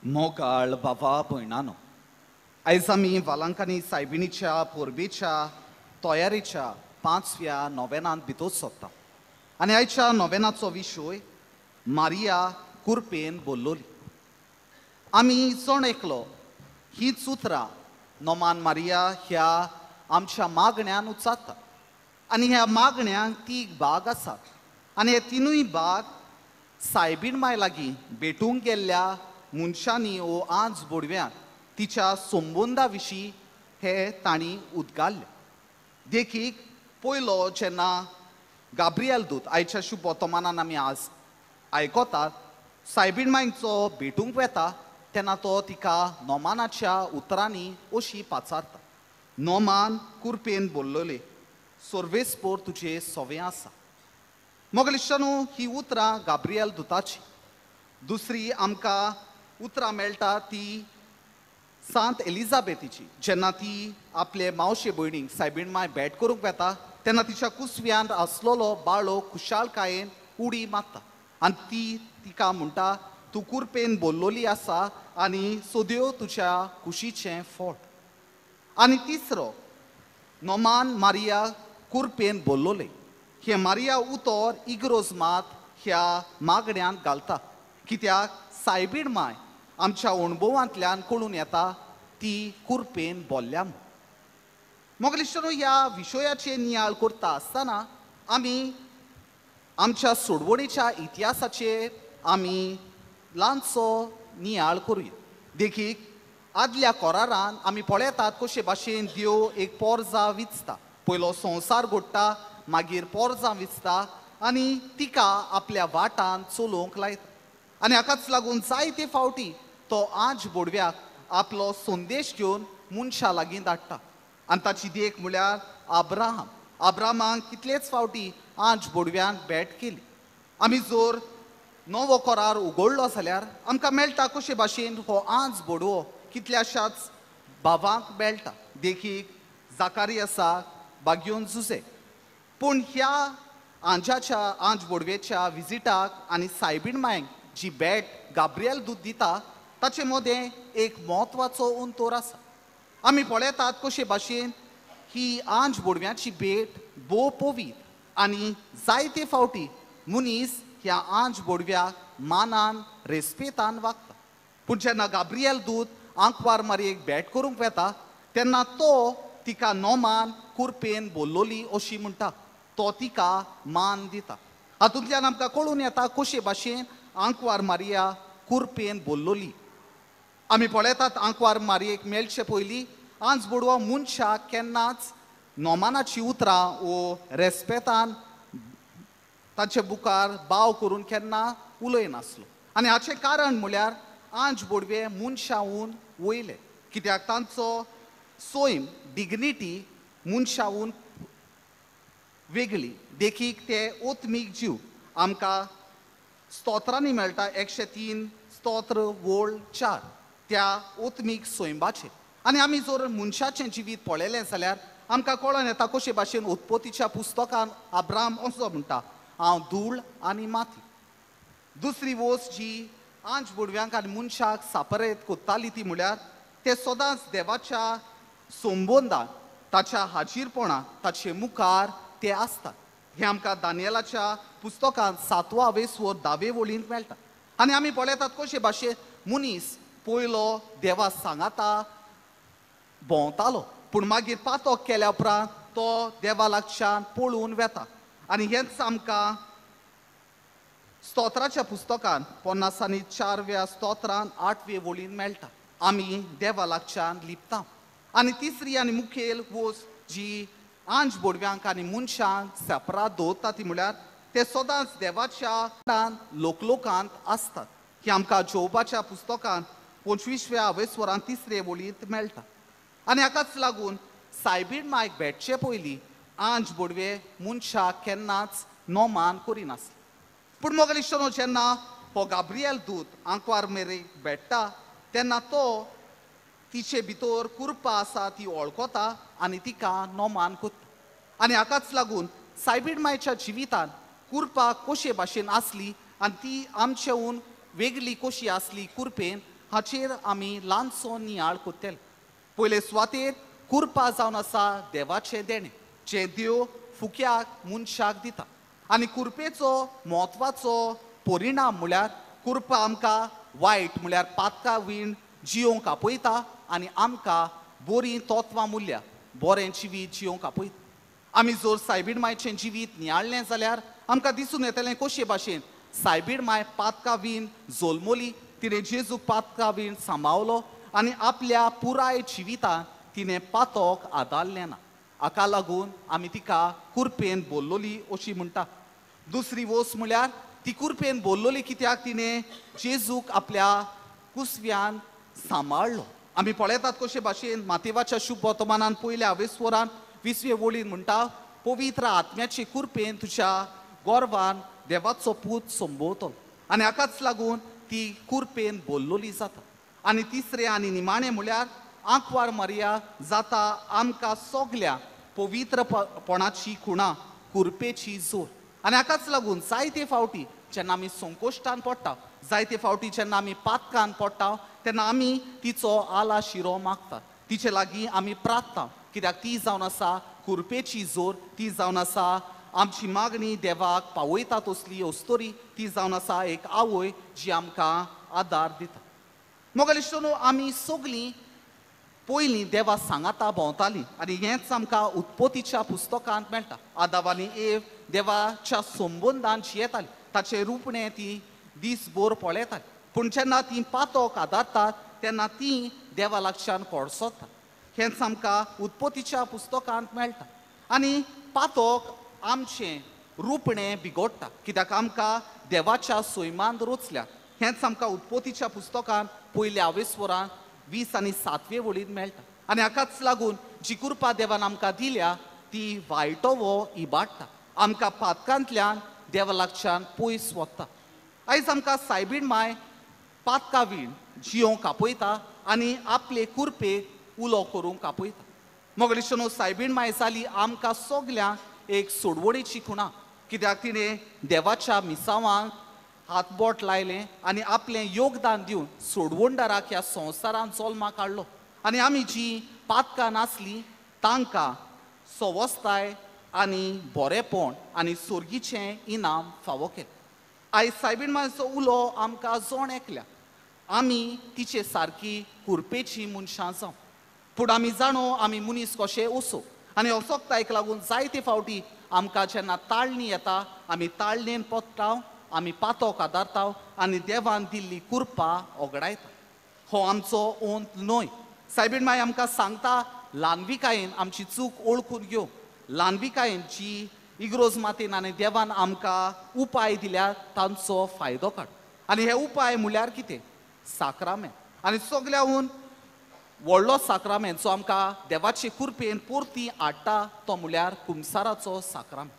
मोगाळ बाबा भयणानो, आयज आमी वालांकानी सायबिणीच्या परबेच्या तयारेच्या 5व्या नोवेनांत भितर सोदता आनी आयच्या नोवेनाचो विशय मारिया कुरपेन बोल्लोली. आमी जण एकलो हीच उतरां नोमान मारिया ह्या आमच्या मागण्यान उच्चारता आनी ह्या मागण्यांक 3 भाग आसात आनी हे 3 भाग सायबीण माय लागीं भेटूंक गेल्ल्या मनशांनी ओ आज बोडव्यान तिच्या संबंदा विशीं हे तांणी उदगारले. देखीक पयलो जेन्ना गाब्रियल दूत आयच्या शुभ वर्तमानान आमी आज आयकतात सायबीण मांयचो भेटूंक वेता तेन्ना तो तिका नोमानाच्या उतरांनी अशी पाचारता, नोमान कुरपेन बोल्लोले सर्वेस्पोर तुजे सवें आसा. मोगलिश्टानू ही उतरां गाब्रियल दुताची. दुसरी आमकां उतरां मेळटा ती सांत एलिझाबेथीची, जेन्ना ती आपले मावशे भयणीक सायबीण माय भेट करूंक वेता तेन्ना तिच्या कुसव्यान आसलेलो बाळो खुशालकायेन उडी मारता आनी ती तिका म्हणटा, तूं कुरपेन बोल्लोली आसा आनी सद्यो तुज्या कुशीचें फोट. आनी तिसरो नोमान मारिया कुरपेन बोल्लोले हें मारिया उतर इग्रोज मात ह्या मागण्यांत घालता, कित्याक सायबीण माय आमच्या अणभवांतल्यान कळून येता ती कुरपेन बोल्ल्या. मोगलिश्टानो, ह्या विशयाचे नियाळ करता आसतना आमी आमच्या सोडवणीच्या इतिहासाचेर आमी ल्हानसो नियाळ करुया. देखीक आदल्या कोरारान आमी पळयतात कशे भाशेन देव एक पोरजा विचता, पयलो संवसार घडटा, मागीर पोरजां विचता आनी तिका आपल्या वाटान चलोवंक लायता आनी हाकाच लागून जायते फावटी तो आज बोडव्याक आपलो संदेश घेवन मनशा लागीं धाडटा आनी ताची देख म्हळ्यार आब्राहाम. आब्राहामाक कितलेच फावटी आज बोडव्यान भेट केली. आमी जर नवो करार उगडलो जाल्यार आमकां मेळटा कशे भाशेन हो आज बोडवो कितल्याशाच भावांक मेळटा, देखीक जाकारियासाक, बाग्योन जुजे. पूण ह्या आंजाच्या आंज बोडवेच्या विजिटाक आनी सायबीण मायक जी भेट गाब्रियल दूत दिता ताचे मदें एक म्हत्वाचो अंतर आसा. आमी पळयतात कशे भाशेन ही आंज बोडव्याची भेट भोव पवीत आनी जायते फावटी मनीस ह्या आंज बोडव्याक मानान रेस्पेतान वागता. पूण जेन्ना गाब्रियल दूत आंकवार मारयेक भेट करूंक वेता तेन्ना तो तिका नोमान कुरपेन बोल्लोली अशी म्हणटा, तो तिका मान दिता. हातूंतल्यान आमकां कळून येता कशे भाशेन आंकवार मारिया कुरपेन बोल्लोली. आमी पळयतात आंकवार मारयेक मेळचे पयलीं आंज बोडवो मनशाक केन्नाच नोमानाची उतरां वो रेस्पेतान ताचे बुकार बाव करून केन्ना उलयनासलो आनी हाचें कारण म्हळ्यार आंज बोडवे मनशाहून वयले, कित्याक तांचो सोयम डिग्निटी मनशाहून वेगळी. देखीक ते ओत्मीक जीव आमकां स्तोत्रांनी मेळटा 103 स्तोत्र वोळ 4 त्या ओत्मीक सोयंबाचेर. आनी आमी जर मनशाचें जिवीत पळयलें जाल्यार आमकां कळोन येता कशे भाशेन उत्पत्तीच्या पुस्तकान आब्राम असो म्हणटा, हांव धूळ आनी माती. दुसरी वस्त जी आंज बोडव्यांक आनी मनशाक सापरेत कोत्ताली ती म्हळ्यार ते सदांच देवाच्या संबंदान ताच्या हाजीरपणान ताचे मुखार ते आसतात. हें आमकां दानियलाच्या पुस्तकांत 7व्या वेसवर 10वे वळींत मेळटा. आनी आमी पळयतात कशे भाशेन मनीस पयलो देवा सांगाता भोंवतालो, पूण मागीर पातक केल्या उपरांत तो देवा लागच्यान पळून वेता. आनी हेंच आमकां स्तोत्राच्या पुस्तकान 54व्या स्तोत्रान 8वे वळीन मेळटा. आमी देवा लागच्यान लिपता. आनी तिसरी आनी मुखेल वस्त जी आंज बोडव्यांक आनी मनशांक सेपरात दवरता ती म्हळ्यार ते सदांच देवाच्या लोकलोकांत आसतात. ही आमकां जोबाच्या पुस्तकान 25व्या वेसवरान 3रे वळींत मेळटा. आनी हाकाच लागून सायबीण मायक भेटचे पयलीं आंज बोडवे मनशाक केन्नाच नोमान करिनासले. पूण मोगल इश्टनो, जेन्ना हो गाब्रियल दूत आंकवार मेरेक भेट्टा तेन्ना तो तिचे भितर कुरपा आसा ती वळखता आनी तिका नोमान करता. आनी हाकाच लागून सायबीण मायच्या जिवितान कुरपा कशे भाशेन आसली आनी ती आमचेहून वेगळी कशी आसली कुरपेन हाचेर आमी ल्हानसो नियाळ करतले. पयले सुवातेर कुरपा जावन आसा देवाचें देणें जें देव फुक्याक मनशाक दिता. आनी कुरपेचो म्हत्वाचो परिणाम म्हळ्यार कुरपा आमकां वायट म्हळ्यार पातका वीण जियोंक आपयता आनी आमकां बरीं तत्वां मुल्यां बरें जिवीत जियोंक आपयता. आमी जर सायबीण मायचें जिवीत नियाळ्ळें जाल्यार आमकां दिसून येतलें कशे भाशेन सायबीण माय पातका वीण जल्मली, तिणें जेजूक पातका वीण सांबावलो आनी आपल्या पुराय जिवितान तिणें पातक आदारलें ना. हाका लागून आमी तिका कुरपेन बोल्लोली अशी म्हणटा. दुसरी वस्त म्हळ्यार ती कुरपेन बोल्लोली कित्याक तिणें जेजूक आपल्या कुसव्यान सांबाळ्ळो. आमी पळयतात कशे भाशेन मातेवाच्या शुभ वर्तमानान पयल्या वेसवरान 20वे वळीन म्हणटा, पवित्र आत्म्याचे कुरपेन तुज्या गोरवान देवाचो पूत संबोवतलो. आनी हाकाच लागून ती कुरपेन बोल्लोली जाता. आनी तिसरें आनी निमाणें म्हळ्यार आंकवार मारिया जाता आमकां सगल्या पवित्रपणाची खुणा, कुरपेची जोर. आनी हाकाच लागून जायते फावटी जेन्ना आमी संकोश्टान पडटा, जायते फावटी जेन्ना आमी पातकान पडटा तेन्ना आमी तिचो आला शिरो मागता, तिचे लागीं आमी प्रार्थना, कित्याक ती जावन आसा कुरपेची जोर, ती जावन आसा आमची मागणी देवाक पावयता तसली अस्तोरी, ती जावन आसा एक आवय जी आमकां आदार दिता. मोगल इश्टनो, आमी सगळीं पयलीं देवा सांगाता भोंवतालीं आनी हेंच आमकां उत्पत्तीच्या पुस्तकांत मेळटा. आदाव आनी एव देवाच्या संबंदान जियेतालीं, ताचें रुपणें ती दीसभर पळयतालीं. पूण जेन्ना तीं पातक आदारतात तेन्ना तीं देवा लागच्यान कोडसोतात. हेंच आमकां उत्पत्तीच्या पुस्तकांत मेळटा. आनी पातक आमचें रुपणें बिगोडटा कित्याक आमकां देवाच्या सैमान रचल्या. हेंच आमकां उत्पत्तीच्या पुस्तकांत पयल्या वेसवरान 20 आनी 7वे वळींत मेळटा. आनी हाकाच लागून जी कृपा देवान आमकां दिल्या ती वायटोवो इबाडटा, आमकां पातकांतल्यान देवा लागच्यान पयस वता. आयज आमकां सायबीण माय पातका वीण जियोंक आपयता आनी आपले कुरपेक उलो करूंक आपयता. मोगलिशनो, सायबीण माय जाली आमकां सगल्यांक एक सोडवणेची खुणा, कित्याक तिणें देवाच्या मिसावांक हातबोट लायलें आनी आपलें योगदान दिवन सोडवणदाराक ह्या संवसारांत जल्माक हाडलो. आनी आमी जी पातकां नासलीं तांकां सवस्ताय आनी बरेंपण आनी सोर्गीचें इनाम फावो केलें. आयज सायबीण मायचो उलो आमकां जण एकल्या आमी तिचे सारकी कुरपेची मनशां जावं, पूण आमी जाणो आमी मनीस कशे असो. आनी असोकतायक लागून जायते फावटी आमकां जेन्ना ताळणी येता आमी ताळणेन पडटा, आमी पातक आदारता आनी देवान दिल्ली कुरपा ओगडायता. हो आमचो ओंत न्हय. सायबीण माय आमकां सांगता ल्हानविकायेन आमची चूक वळखून घेवंक, ल्हानविकायेन जी इग्रोज मातेन आनी देवान आमकां उपाय दिल्या तांचो फायदो काड. आनी हे उपाय म्हळ्यार कितें? साक्रामेंत. आनी सगल्याहून व्हडलो साक्रामेंत जो आमकां देवाचे कुरपेन परती हाडटा तो म्हळ्यार कुमसाराचो साक्रामेंत.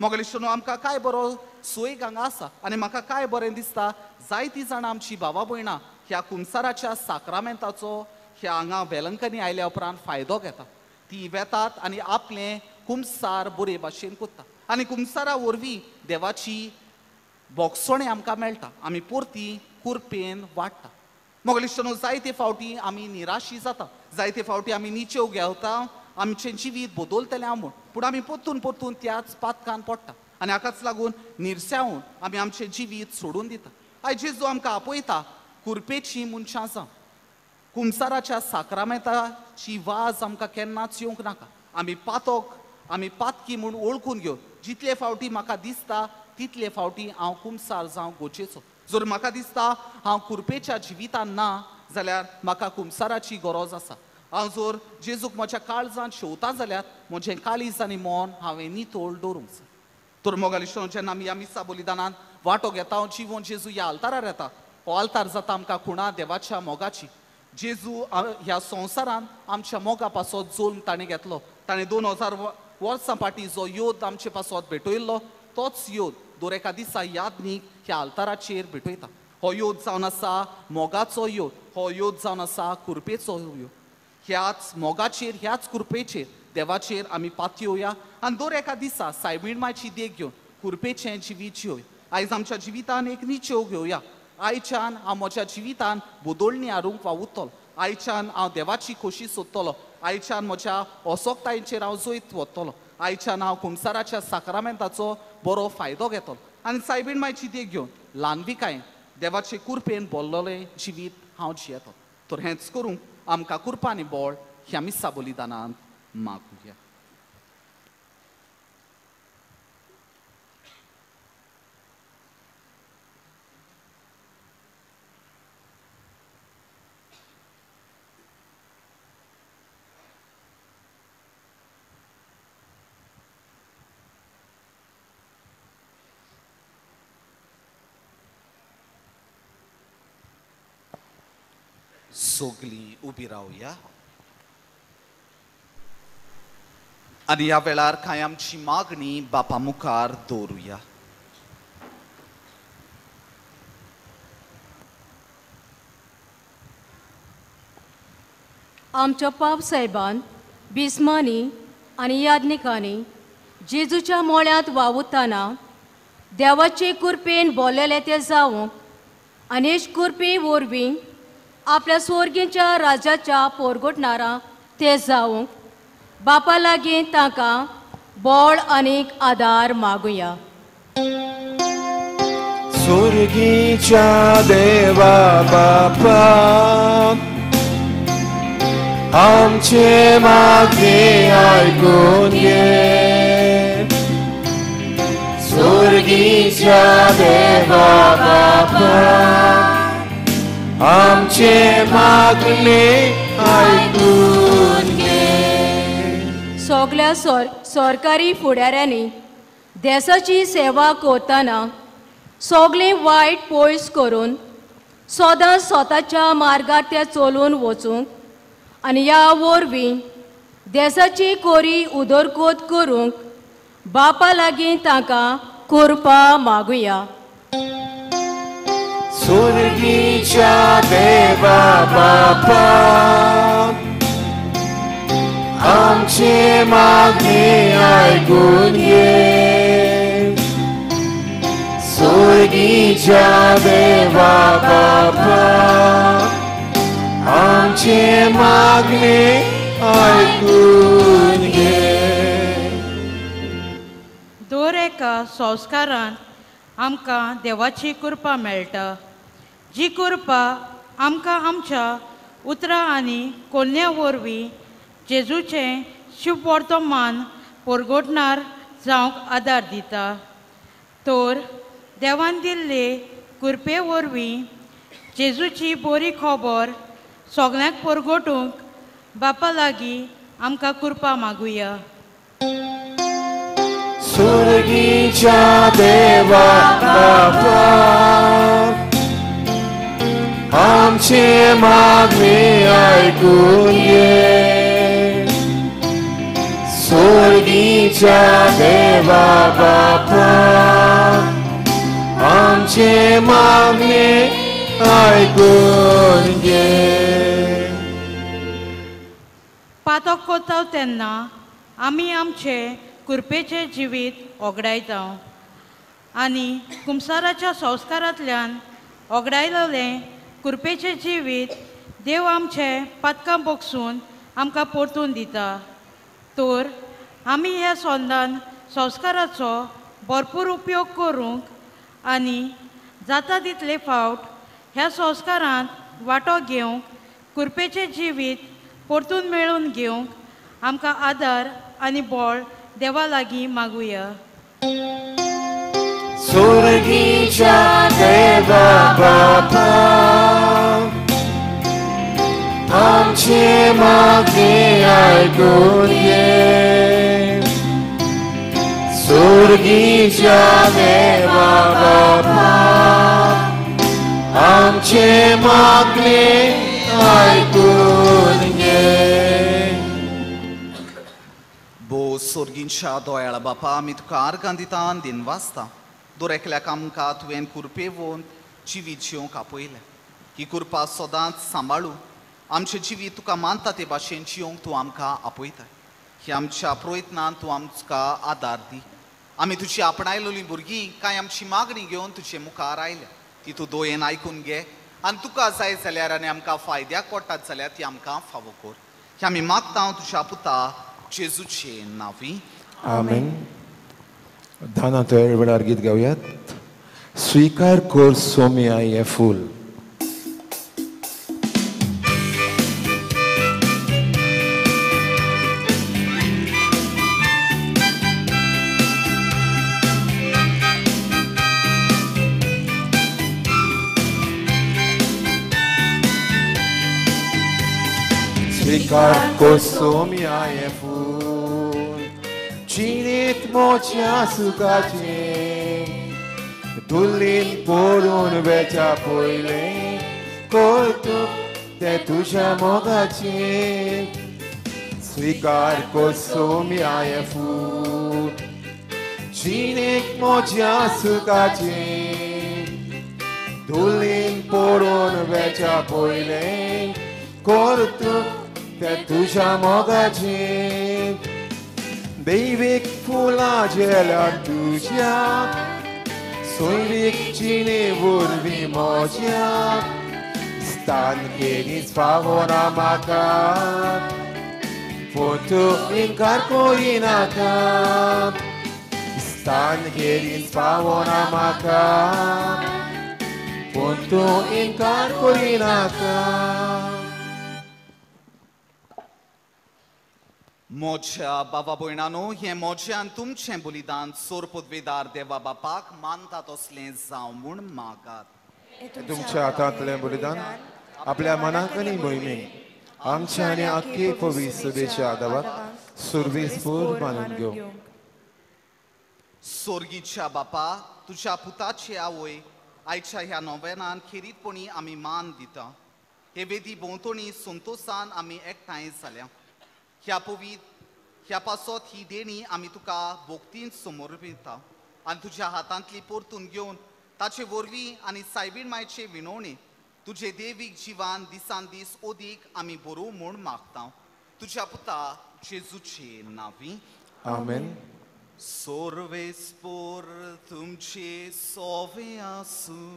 मोगलिश्टनो, आमकां कांय बरो सोय हांगा आसा आनी म्हाका कांय बरें दिसता जायतीं जाणां आमची भावा भयणां ह्या कुमसाराच्या साक्रामेंताचो ह्या हांगा वेलंकनी आयल्या उपरांत फायदो घेता. ती वेतात आनी आपलें कुमसार बरे भाशेन करता आनी कुमसारा वरवीं देवाची बोगसणें आमकां मेळटा, आमी परती कुरपेन वाडटा. मोगलिश्टनो, जायते फावटी आमी निराशी जाता, जायते फावटी आमी निचेव घेवता, आमचें जिवीत बदलतलें हांव म्हूण, पूण आमी परतून परतून त्याच पातकान पडटा आनी हाकाच लागून निर्स्यावून आमी आमचें जिवीत सोडून दिता. आयज जेजू आमकां आपयता कुरपेची मनशां जावं. कुमसाराच्या साक्रामेंताची वाज आमकां केन्नाच येवंक नाका. आमी पातक, आमी पातकी म्हूण वळखून घेवन जितले फावटी म्हाका दिसता तितले फावटी हांव कुमसार जावं गरजेचो. जर म्हाका दिसता हांव कुरपेच्या जिवितान ना जाल्यार म्हाका कुमसाराची गरज आसा. हांव जर जेजूक म्हज्या काळजान शेवता जाल्यार म्हजें काळीज आनी मन हांवें नितळ दवरूंक जाय. तर मोगाली जेन्ना आमी ह्या मिसा बलिदानान वांटो घेता, जिवन जेजू ह्या आल्तारार येता. हो आल्तार जाता आमकां खुणा देवाच्या मोगाची. जेजू ह्या संवसारान आमच्या मोगा पासत जल्म ताणें घेतलो. ताणें 2000 वर्सां फाटीं जो योद आमचे पासत भेटयल्लो तोच योद दर एका दिसा यादनीक ह्या आल्ताराचेर भेटयता. हो योद जावन आसा मोगाचो योद, हो योद जावन आसा कुरपेचो योद. ह्याच मोगाचेर, ह्याच कुरपेचेर देवाचेर आमी पातयेवया आनी दर एका दिसा सायबीण मायची देख घेवन कुरपेचें जिवीत जिवया. आयज आमच्या जिवितान एक निचेव घेवया. आयच्यान हांव म्हज्या जिवितान बदलणी हाडूंक वावुरतलो. आयच्यान हांव देवाची खोशी सोदतलो. आयच्यान म्हज्या असोक्तायेचेर हांव जैत वतलो. आयच्यान हांव कुमसाराच्या साक्रामेंताचो बरो फायदो घेतलो आनी सायबीण मायची देख घेवन ल्हानविकायेन देवाचे कुरपेन बोल्लोलें जिवीत हांव जियेतलो. तर हेंच करूंक आमकां कुरपा आनी बळ ह्या मिसा बलिदानांत मागुया. सगळीं उबी रावया आनी ह्या वेळार कांय आमची मागणी बापा मुखार दवरुया. आमच्या पाप साहेबान बिस्मानी आनी याज्ञिकांनी जेजूच्या मोळ्यांत वावुरतना देवाचे कुरपेन बोल्लेले ते जावंक आनी कुरपे वरवीं आपल्या स्वर्गीच्या राजाच्या पोरगोटणारा ते जावंक बापा लागीं तांकां बळ आनीक आदार मागुया. स्वर्गीच्या देवा बापा आमचे मागणे आयकून घे. स्वर्गीच्या देवा बापा आमचे मागणे आयकून घे. सगल्या सरकारी फुडाऱ्यांनी देशाची सेवा करतना सगळें वायट पयस करून सदां स्वताच्या मार्गार ते चलून वचूंक आनी ह्या वरवीं देशाची कोरी उदरगत करूंक बापा लागीं तांकां कृपा मागुया. स्वर्गीच्या देवा बापा आमचे मागणे आयकून घे. स्वर्गीच्या देवा बापा आमचे मागणे आयकून घे. दर एका संस्कारान आमकां देवाची कृपा मेळटा, जी कृपा आमकां आमच्या उतरां आनी कोन्या वरवीं जेजूचें शुभवर्तमान परगटणार जावंक आदार दिता. तर देवान दिल्ले कृपे वरवीं जेजूची बरी खबर सगल्यांक परगटूंक बापा लागीं आमकां कृपा मागुया. स्वर्गीच्या देवा बापा आमचे मागणे आयकून घे. स्वर्गीच्या देवा बापा आमचे मागणे आयकून घे. पातक कोताव तेन्ना आमी आमचे कृपेचें जिवीत ओगडायता आनी कुमसाराच्या संस्कारांतल्यान ओगडायलें कृपेचें जिवीत देव आमचें पातकां बगसून आमकां परतून दिता. तर आमी ह्या संदान संस्काराचो भरपूर उपयोग करूंक आनी जाता तितले फावट ह्या संस्कारांत वांटो घेवंक कुरपेचें जिवीत परतून मेळून घेवंक आमकां आदार आनी बळ देवा लागीं मागुया. सुर्गीच्या देवा बापा आमचे मागणें आयकून घे. सुर्गीच्या देवा बापा आमचे मागणें आयकून घे. भोव सोर्गींच्या दोयाळ बापा आमी तुका आर्गां दिता आनी दिन वाचता. दर एकल्याक आमकां तुवें कुरपेवन जिवीत जिवंक आपयलें. ही कुरपा सदांच सांबाळू आमचें जिवीत तुका मानता ते भाशेन जिवंक तूं आमकां आपयता. ही आमच्या प्रयत्नान तूं आमकां आदार दी. आमी तुजी आपणायलेली भुरगीं कांय आमची मागणी घेवन तुजे मुखार आयल्या ती तूं दोयेन आयकून घे आनी तुका जाय जाल्यार आनी आमकां फायद्याक पडटात जाल्यार ती आमकां फावो कर. ही आमी मागता तुज्या पुता जेजूचे नांवी. आमेन. दाना तयार वेळार गीत गावयात. स्वीकार कर सोम्या हें फूल. स्वीकार कर सोम्या हें फूल जिणेंत मोच्या सुखाचें धुल्लीन पडून वेच्या पयलें कर्तुप तें तुज्या मोगाचें. स्वीकार कर सोम्या हें फूल जिणेंत मोच्या सुखाचें धुल्लीन पडून वेच्या पयलें कर्तुप तें तुज्या मोगाचें. दैवीक फुलां झेल्यार तुज्या सोयरीक जिणे वरवीं म्हज्या स्थान केन्नीच फावना म्हाका पूण तूं इनकार करिनाका. स्थान केन्नीच फावना म्हाका पूण तूं इनकार करिनाका. म्हज्या बाबा भयणानो हें म्हजें आनी तुमचें बलिदान सोर पदवेदार देवा बापाक मानता तसलें जावं म्हूण मागात. तुमच्या हातांतलें बलिदान आपल्या मनाक आनी मोहिमेक आमच्या आनी आख्खे पवित्र सभेच्या आदावाक सुरवेसपूर मानून घेवं. सोर्गीच्या बापा तुज्या पुताची आवय आयच्या ह्या नोवेनान खेरीतपणी आमी मान दिता. हे वेदी भोंवतणी संतोसान आमी एकठांय जाल्या. ह्या पवित्र ह्या पासत ही देणी आमी तुका भोक्तीन समर्पिता आनी तुज्या हातांतली परतून घेवन ताचे वरवीं आनी सायबीण मायचे विनवणे तुजे देवीक जिवान दिसान दीस ओदीक आमी बरोवं म्हूण मागता. तुज्या पुता जेजूचे नांवी. आमेन. सोर्वेस्पोर तुमचे सोवे आसूं.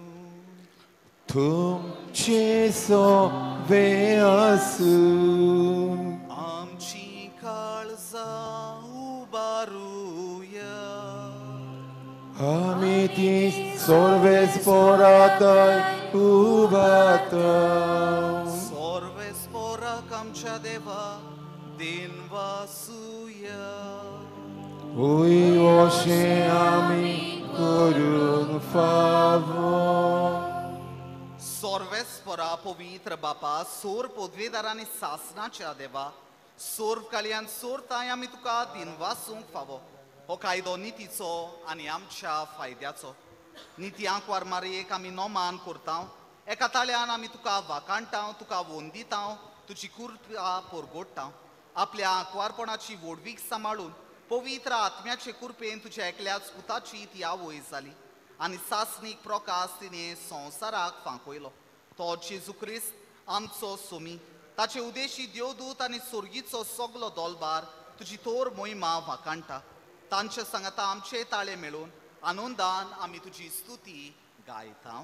तुमचे सोवे आसूं. आमची काळजां उबारुया. आमी ती सोर्वेस्पोरातय उबाता. सोर्वेस्पोराक आमच्या देवा then वासुया. उय अशें आमी करूंक फावो. सोर्वेस्पोरा पवित्र बापा सोर पदवेदार आनी सासनाच्या देवा सोर कालयान सोरताय आमी तुका दिनवासूंक फावो. हो कायदो नितीचो आनी आमच्या फायद्याचो. निती आंकवार मारयेक आमी नोमान करता. एका ताळ्यान आमी तुका वाकाणटा, तुका वंदिता, तुजी कुरपा परगोडटा. आपल्या आंकवारपणाची व्हडवीक सांबाळून पवित्र आत्म्याचे कुरपेन तुज्या एकल्याच पुताची ती आवय जाली आनी सासणीक प्रकाश तिणें संवसाराक फांकयलो. तो जेजू क्रिस्त आमचो सोमी. ताचे उदेशी देवदूत आनी सोर्गीचो सगलो दोलबार तुजी थोर मोहिमा वाकाणटा. तांचे सांगाता आमचे ताळे मेळून आनंदान आमी तुजी स्तुती गायता.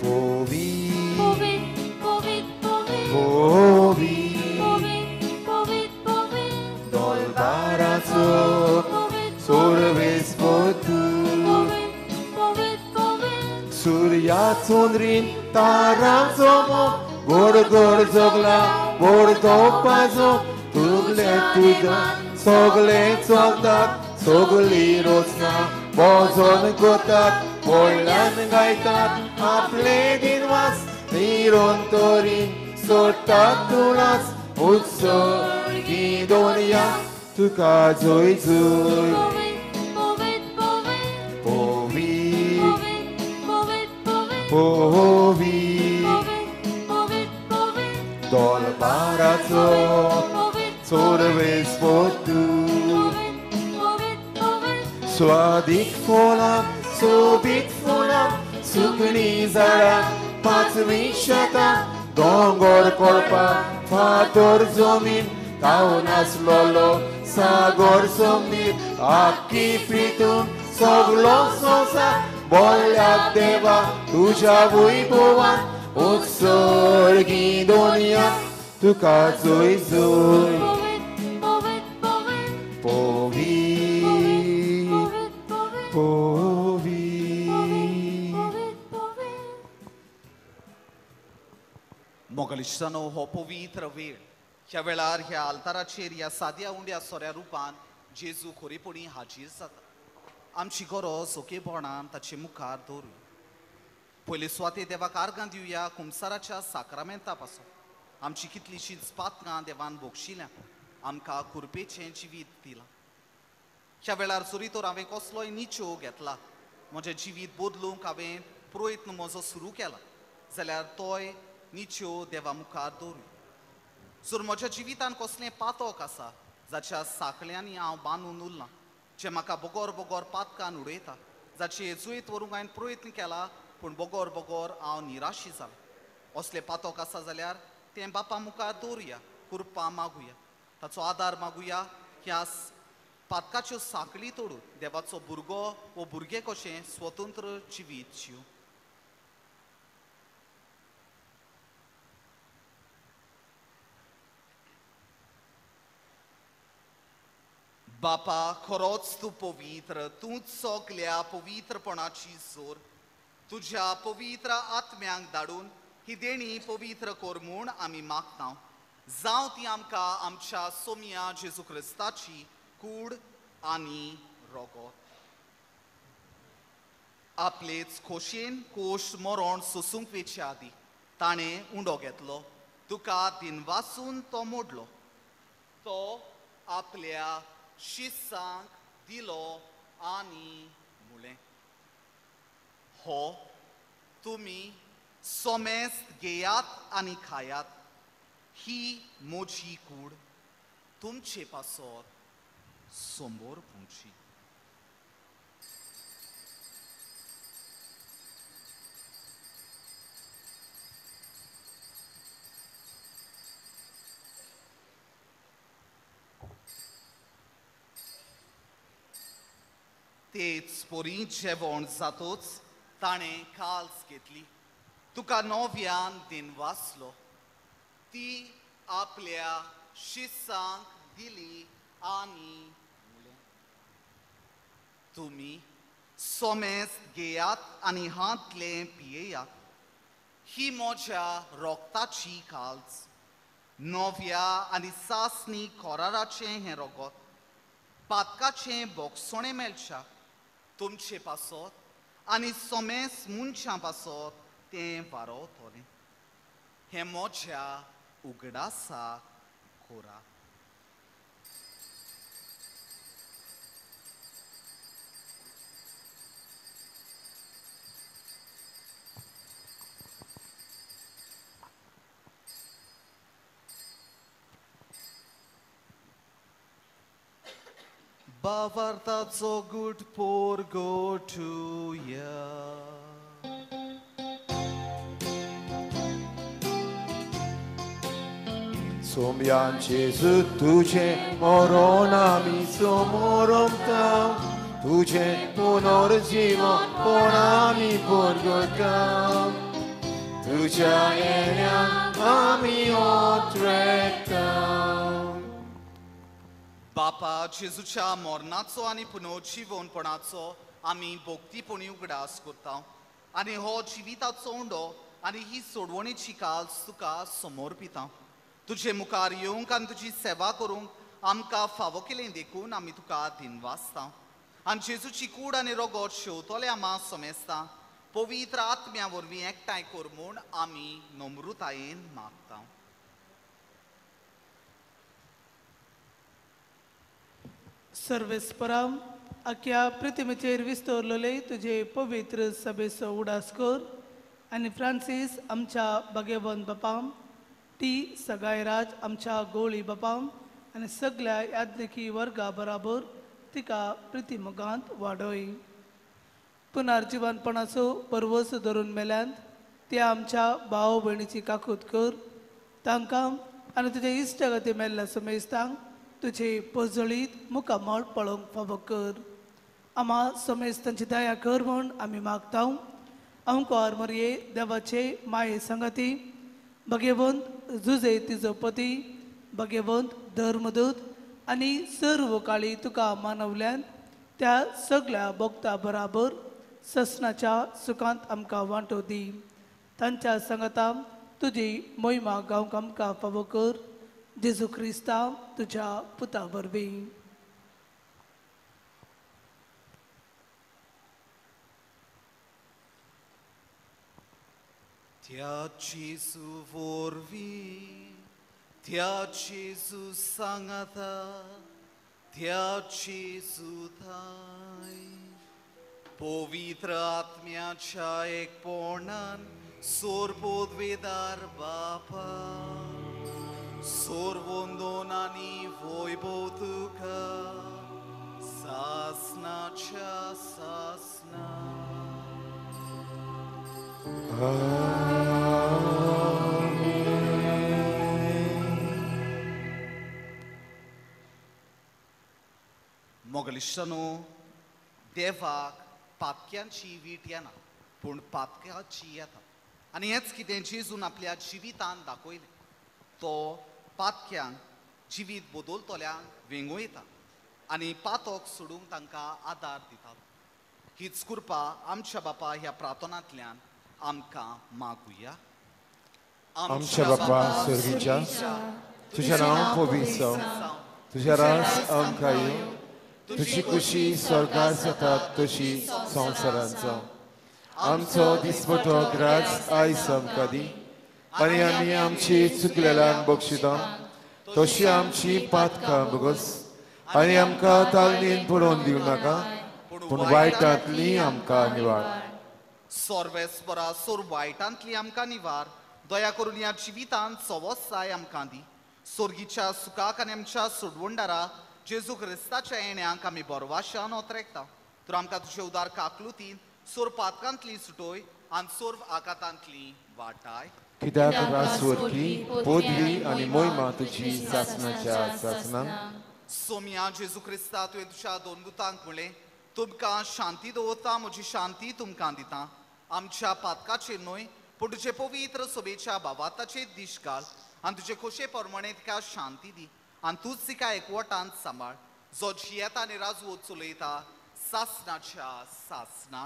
पवित्र सुर्या चंद्रीन तारांचो मोग गोड गोड जगला गोड दोपाचो तुगले तुजा सगळे चलतात सगळी रोचना भजन करतात व्हडल्यान गायतात आपले दिनवास निरंतरीन सोडटात तुळास उत्सर्गी दोनया तुका जय जय पोवी पोवी दलबाराचो चोरवेस पोतू स्वादीक फुलां सोबीत फुलां सुकणी झाडां पांचवी शेतां दोंगर कोळपा फातर जमीन तावन आसलोलो सागर समीर आख्खी पितून सगलो संवसार बोल्ल्या देवा तुज्या वैभवान उत्सर्गी दोनया तुका जय जय पोवी पोवी. मोगलिश्तानो हो पवित्र वेळ ह्या वेळार ह्या आल्ताराचेर ह्या साद्या उंड्या सोऱ्या रुपान जेजू खोरेपणी हाजीर जाता. आमची गरज ओकेपणान ताचे मुखार दवरुया. पयले सुवाते देवाक आर्गां दिवया कुमसाराच्या साक्रामेंता पासून. आमची कितलीशींच पात्रां देवान बोगशिल्या, आमकां कुरपेचें जिवीत दिलां. ह्या वेळार जरी तर हांवें कसलोय निचो घेतला, म्हजें जिवीत बदलूंक हांवें प्रयत्न म्हजो सुरू केला जाल्यार तोय निचो देवा मुखार दवरुया. जर म्हज्या जिवितान कसलें पातक आसा जाच्या साकळ्यांनी हांव बांदून उरलां, जें म्हाका बोगोर बोगोर पातकान उडयता, जाचे जुयत व्हरूंक हांवें प्रयत्न केला पूण बोगोर बोगोर हांव निराशी जालें, असलें पातक आसा जाल्यार तें बापा मुखार दवरुया, कुरपा मागुया, ताचो आदार मागुया. ह्या पातकाच्यो साकळी तोडून देवाचो भुरगो वो भुरगें कशें स्वतंत्र जिवीत जिव. बापा खरोच तूं पवित्र, तूंच सगल्या पवित्रपणाची जोर. तुज्या पवित्र आत्म्यांक धाडून ही देणी पवित्र कर म्हूण आमी मागता. जावं ती आमकां आमच्या सोमया जेजू क्रिस्ताची कूड आनी रोगोत. आपलेच खोशयेन कोश मरण सोसूंक वेचे आदी ताणें उंडो घेतलो, तुका दिनवासून तो मोडलो, तो आपल्या शिसांक दिलो आनी मुळें, हो तुमी सोमेस्त घेयात आनी खायात, ही म्हजी कूड तुमचे पासत सोंबोर पुंची. तेच परी जेवण जातोच ताणें काल्स घेतली, तुका नव्यान दिनवासलो, ती आपल्या शिसांक दिली आनी मुळें, तुमी सोमेस्त घेयात आनी हांतलें पियेयात, ही म्हज्या रोगताची काल्स, नव्या आनी सासणी कोराराचें हें रोगत, पातकाचें बोगसणें मेळच्या तुमचे पासत आनी सोमेस मनशां पासत तें वारोवतलें. हें म्हज्या उगडासाक कोरा. बावार्थाचो गुट पोर गोठुया. सोम्यान जेजू तुझें मरण आमी सोमोरमता, तुझें पुनर्जीवनपण आमी परगटा, तुज्या येण्याक आमी ओतरेता. बापा जेजूच्या मरणाचो आनी पुनर्जीवनपणाचो आमी भक्तीपणी उगडास करता. आनी हो जिविताचो उंडो आनी ही सोडवणेची काल तुका समर्पिता. तुजे मुखार येवंक आनी तुजी सेवा करूंक आमकां फावो केलें देखून आमी तुका दिनवासता. आनी जेजूची कूड आनी रोगोट शेवतले आमा समेस्ता पवित्र आत्म्या वरवीं एकठांय कर म्हूण आमी नम्रतायेन मागता. सर्वेस्पराम आख्या प्रतिमेचेर विस्तरलेले तुजे पवित्र सभेचो उडास कर आनी फ्रांसीस आमच्या भाग्यवंत बापाम, टी सगायराज आमच्या गोळी बापाम आनी सगळ्या याज्ञिकी वर्गा बराबर तिका प्रतिमोगांत वाडय. पुनर्जिवनपणाचो परवस धरून मेल्यांत त्या आमच्या भाव भयणीची काकूत कर, तांकां आनी तुज्या इश्टागती मेल्ल्या समेस्तांक तुझे पजळीत मुखामळ पळोवंक फावो कर. आमा समेस्तांची दया कर म्हूण आमी मागता. अंकुर मरये देवाचे माये संगती भगेवंत जुजे तिजो पती भगेवंत धर्मदूत आनी सर्व काळी तुका मानवल्यान त्या सगळ्या भोगता बराबर ससनाच्या सुखांत आमकां वांटो दी. तांच्या संगता तुजी मोहिमा गावंक आमकां फावो कर. जेजू क्रिस्ता तुझ्या पुता वरवीं. त्या जेजू वरवीं, त्या जेजू सांगाता, त्या जेजू थाय पवित्र आत्म्याच्या एकपणान सोरपोदवेदार बापा सोरवंदोन आनी वैभव तुका सासनाच्या सासना. मोगलिश्टानो, देवाक पातक्यांची वीट येना पूण पातक्याची येता. आनी हेंच कितें जेजून आपल्या जिवितान दाखयलें. तो पातक्यांक जिवीत बदलतल्यांक वेंगयता आनी पातक सोडूंक तांकां आदार दिता. हीच कृपा आमच्या बापा ह्या प्रार्थनांतल्यान आमकां मागुया. आमच्या बापा स्वर्गीच्या, तुझ्या नांव पवित्र जावं, तुझ्या राज आमकां येवं, तुजी खुशी स्वर्गार जाता तशी संवसारांत जावं. आमचो दिसपटो ग्रास आयज आमकां दी आनी आमी आमची चुकलेल्यान बक्षिता तशी आमची पातकां बगस आनी आमकां तालनीन पडोवन दिवं नाका पूण वायटांतली आमकां निवार. सर्वेस्परा सोर वायटांतली आमकां निवार. दया करून ह्या जिवितांत सवसाय आमकां दी. सोर्गीच्या सुखाक आनी आमच्या सोडवणदारा जेजू क्रिस्ताच्या येण्याक आमी बरवाशान ओतरेकता. तर आमकां तुजे उदार काकलुतीन सोर पातकांतली सुटोय आनी सोर आकातांतली वाटाय. कित्याक रासवरकी पदवी आनी मोहिमा तुजी सासनाच्या सासना. सोम्या जेजू क्रिस्ता, तुवें तुज्या दोन दुतांक म्हणलें, तुमकां शांती दवरता, म्हजी शांती तुमकां दिता. आमच्या पातकाचेर न्हय पूण तुजे पवित्र सोबेच्या भावाताचेर दीश घाल आनी तुजे खोशे प्रमाणे तिका शांती दी आनी तूंच तिका एकवटान सांबाळ, जो जियेता आनी राजवत चलयता सासनाच्या सासना.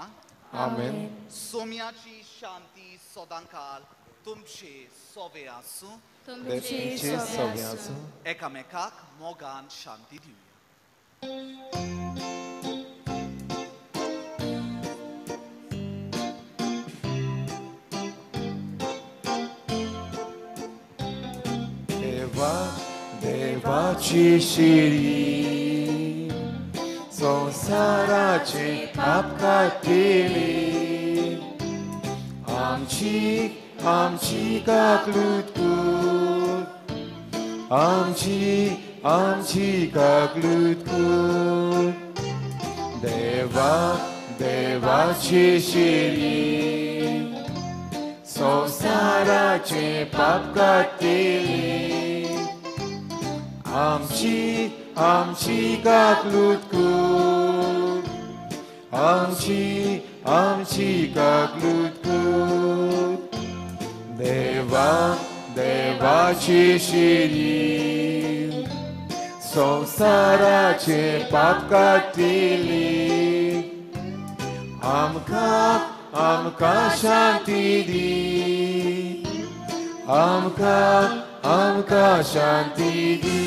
आमेन. सोम्याची शांती सदांकाल तुमचे सोवे आसूं. तुमचे सोवे आसूं. एकामेकाक मोगान शांती दिवया. देवा देवाची शिरी संवसाराचे पाप काडटली, आमची आमची काकलूत कर, आमची आमची काकलूत कर. देवा देवाची शिरी संवसाराचे पाप काडटली, आमची आमची काकलूत कर, आमची आमची काकलूत कर. देवा देवाची शिरी संवसाराचे पाप काडटली, आमकां आमकां शांती दी, आमकां आमकां शांती दी.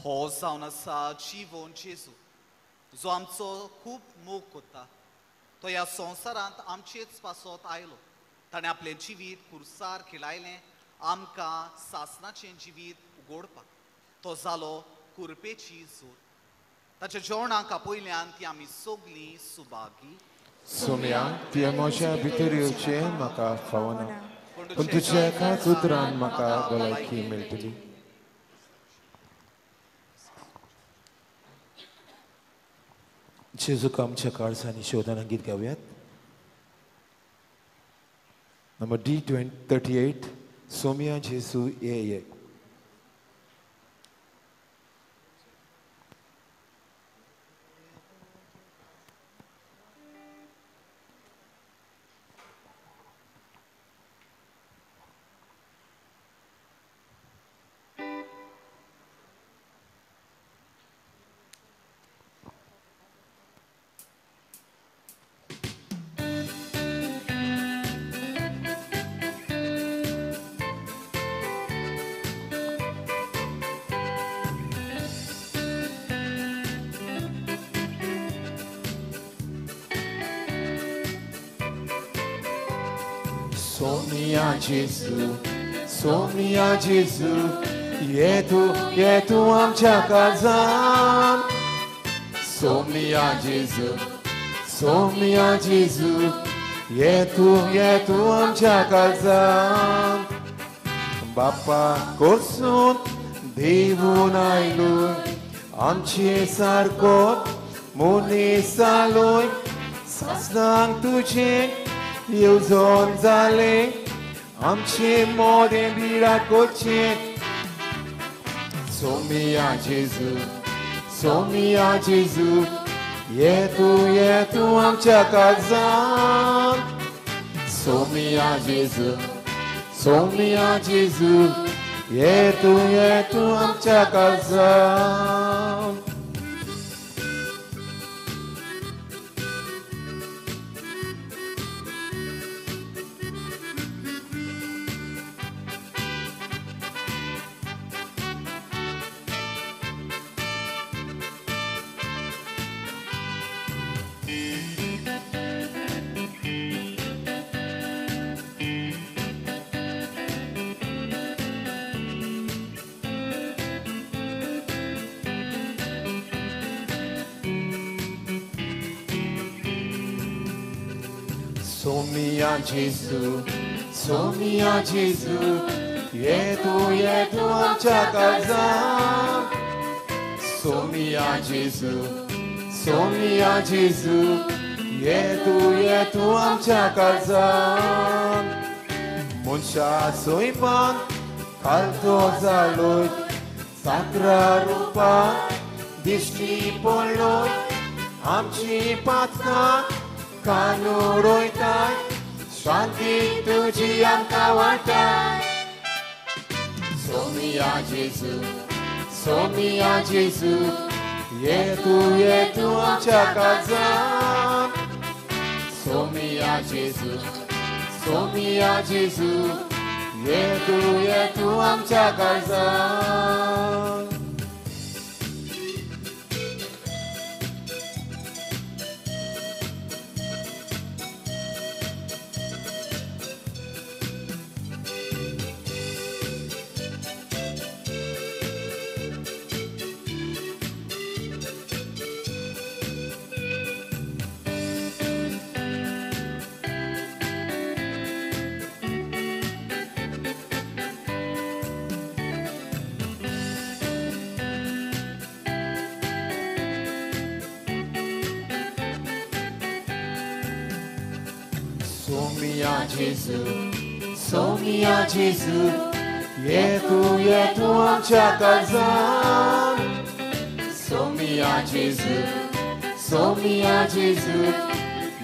हो जावन आसा जिवोन जेजू, जो आमचो खूब मोग करता. तो ह्या संवसारांत आमचेच पासत आयलो. ताणें आपलें जिवीत कुर्सार खिळायलें आमकां सासनाचें जिवीत उगोडपाक. तो जालो कुरपेची जोत. ताच्या जेवणाक आपयल्यान ती आमी सगलीं सुभागी. सोम्या, तुवें म्हज्या भितर येवचें म्हाका फावना, पूण तुज्या एकाच उतरान म्हाका भलायकी मेळटली. जेजूक आमच्या काळजांनी शोधना गीत गावयात. नंबर D38, Soumya जेजू ये ये. Soumya जेजू, सोम्या जेजू, ये तूं आमच्या काळजान. सोम्या जेजू, सोम्या जेजू, ये तूं आमच्या काळजान. बापा कोसून देवून आयलो, आमचे सारको मनीस जालोय, सासणाक तुजें येवजण जालें, आमचे मोदें बिराकोचें. सोम्या जेजू, सोम्या जेजू, ये तूं आमच्या काळजान. सोम्या जेजू, सोम्या जेजू, ये तूं आमच्या काळजान. सोम्या जेजू, सोम्या जेजू, ये तूं आमच्या काळजान. सोम्या जेजू, सोम्या जेजू, ये तूं आमच्या काळजान. मनशा सोयपान कालतो जालोय, साकरा रुपान दिश्टी पडलोय, आमची पातकां कानू रोयताय, शांती तुजी आमकां वांटाय. सोम्या जेजू, सोम्या जेजू, ये तूं आमच्या काळजान. सोम्या जेजू, सोम्या जेजू, ये तूं आमच्या काळजान. Soumya Jesu, Soumya Jesu, Yetu Yetu amcha kalzan. Soumya Jesu, Soumya Jesu,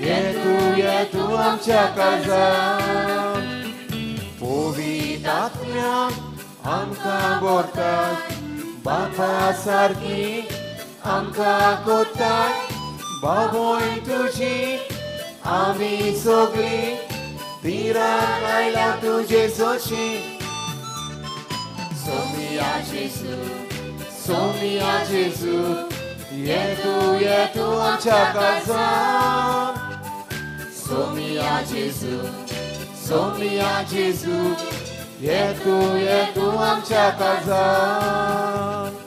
Yetu Yetu amcha kalzan. Povitatmya amka bortay, Bapa sarki amka kotay, बाबोय तुजी आमी सगळीं तिरान आयला तुजे सोशी. सोमिया जेजू, सोमिया जेजू, ये तू आमच्या काळजान. सोमिया जेजू, सोमिया जेजू, ये तू आमच्या काळजान.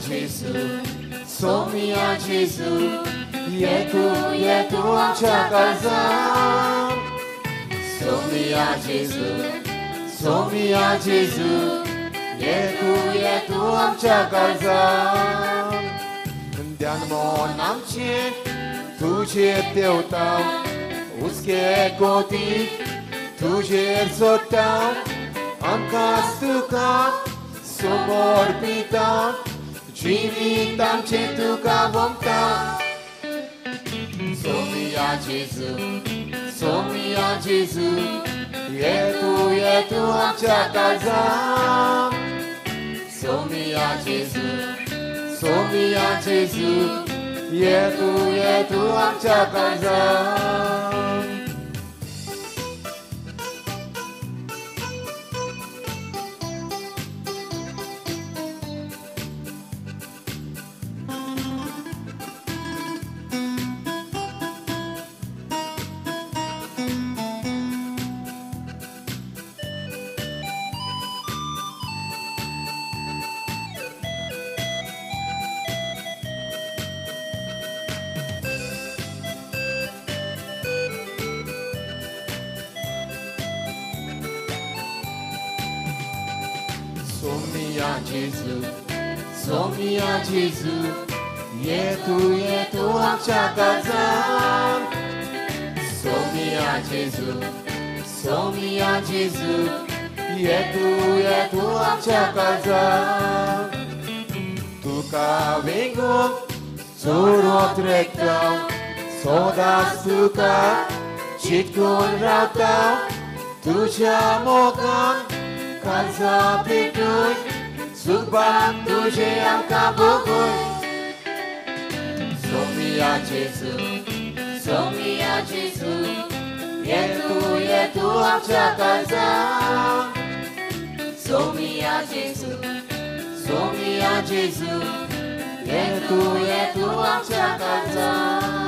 Gesù, Somia Gesù, ये तू आमच्या काळजान. सोमिया जेजू, सोमिया जेजू, ये तू आमच्या काळजान. ध्यान मन आमचें तुजेर देवता, उसके कोती तुजेर सोदता, आमकां तुका समर्पिता, जिवीत आमचें तुका वमता. सोमिया जेजू, सोमिया जेजू, ये तू आमच्या काळजान. सोमिया जेजू, सोमिया जेजू, ये तू आमच्या काळजान. सोमिया जेजू, ये तू आमच्या काळजान. सोमिया जेजू, सोमिया जेजू, ये तू आमच्या काळजान. तुका वेंगून चोरोत रेखता, सदांच तुका चिटकून रावता, तुज्या मोगान काळजा पेटून सुखबान तुझे आमकां भोगून. सोमिया जेजू, सोमिया जेजू, ये तू आमच्या काळजान. सोमिया जेजू, सोमिया जेजू, ये तू आमच्या काळजान.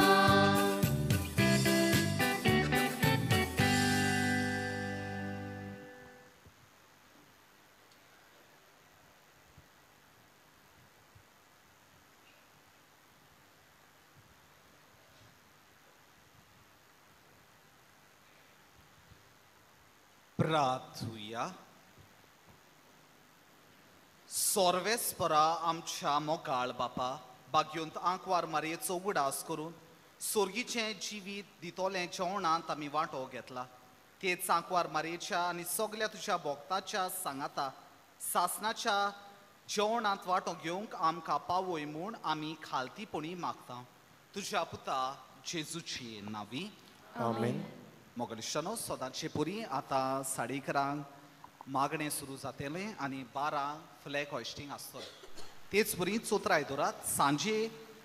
प्रार्थुया. सोर्वेस्परा आमच्या मोगाळ बापा, बागयोंत आंकवार मारयेचो उगडास करून सोर्गीचें जिवीत दितोलें जेवणांत आमी वांटो घेतला. तेच आंकवार मारयेच्या आनी सगल्या तुज्या भोक्ताच्या सांगाता सासनाच्या जेवणांत वांटो घेवंक आमकां पावय म्हूण आमी खालतीपणी मागता. तुज्या पुता जेजूची नावी. आमेन. मोगलिश्टानो, सदांचे पुरी आतां 11:30 मागणें सुरू जातलें आनी 12 फ्लॅग हॉयस्टींग आसतलें. तेच पुरी चोत्राय दवरात, सांजे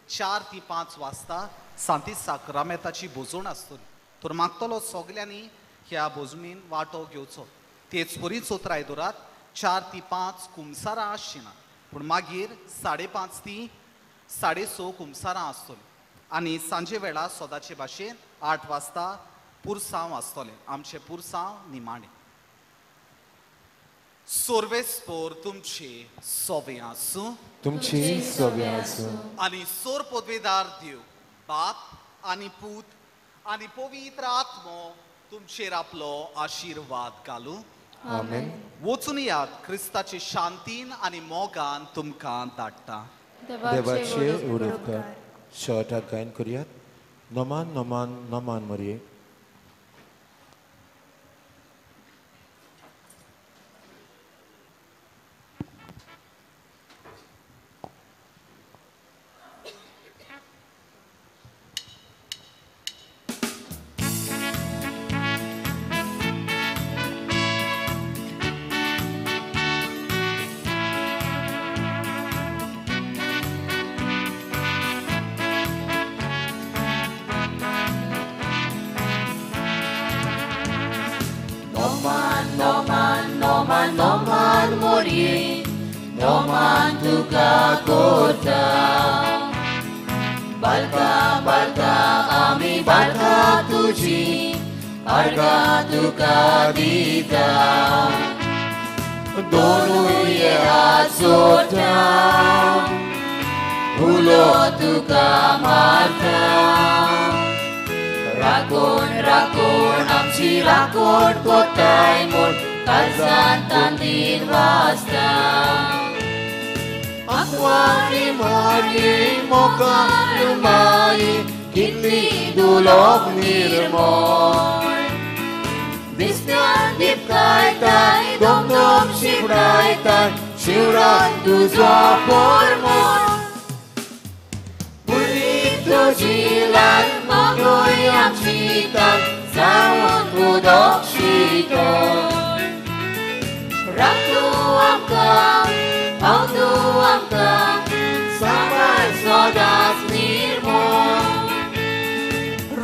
4 ते 5 वाजता सांती साक्रामेताची भोजण आसतली. तर मागतलो सगल्यांनी ह्या भोजणीन वांटो घेवचो. तेच परी चोत्राय दवरात, 4 ते 5 कुमसारां आसची ना, पूण मागीर 5:30 ते 6:30 कुमसारां आसतलीं आनी सांजे वेळार सदांचे भाशेन 8 वाजता पुरसांव आसतलें. आमचें पुरसांव निमाणें. सोर्वेस्पोर तुमचे सोवे आसूं, तुमची सोवे आसूं. आनी सोर पदवेदार देव बाप आनी पूत आनी पवित्र आत्मो तुमचेर आपलो आशिर्वाद घालूं. आमेन. वचून यात, क्रिस्ताचे शांतीन आनी मोगान तुमकां धाडटा. देवाचे उडोवकार. शेवटाक गायन करुयात नमान नमान नमान मरये. Noman morye, noman tuka kota. Balka balka ami balka tuji, arga tuka dita. Donu ye azota, hulo tuka marta. Rakon rakon amchi rakon kotay mon. Kalsan tantin vasta. Akwari mari moka lumai kitli dulok nirmol. Disnyan dipkaitai dom dom shivrai shivran tuzo pormol. Burrito jilan magoyam shitan saun udok shiton. Raktu amka, pautu amka, samar sodas nirmol.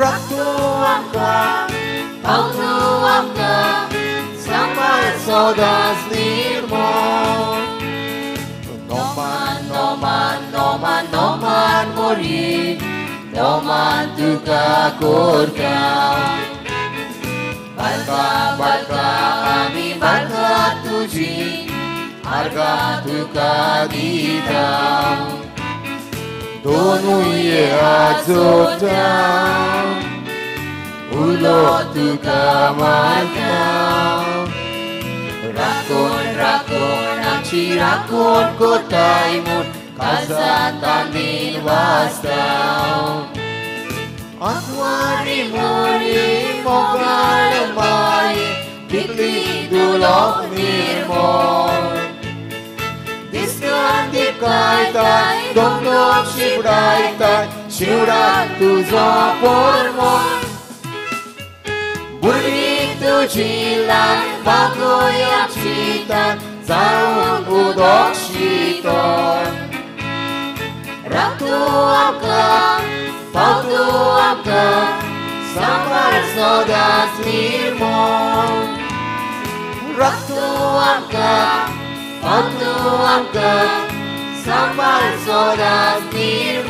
Raktu amka, pautu amka, samar sodas nirmol. Noman, noman, noman, noman mori, noman tuka korka. Balka balka ami balka tuji, arga tuka dita. Donu ye azota, ulo tuka marta. Rakon rakon amchi rakon kotai mun, kalsan tanin vasta. Akwari mori mogal mai, kitli dulok nirmol. Disnyan dipkaitai, dom dom shivrai shivran tuzo pormol. Burni tujilan, bagoyam shitan, zaun udok shiton. Raktu amka, pautu amka, samar sodas nirmol. Raktu amka, pautu amka, samar sodas nirmol.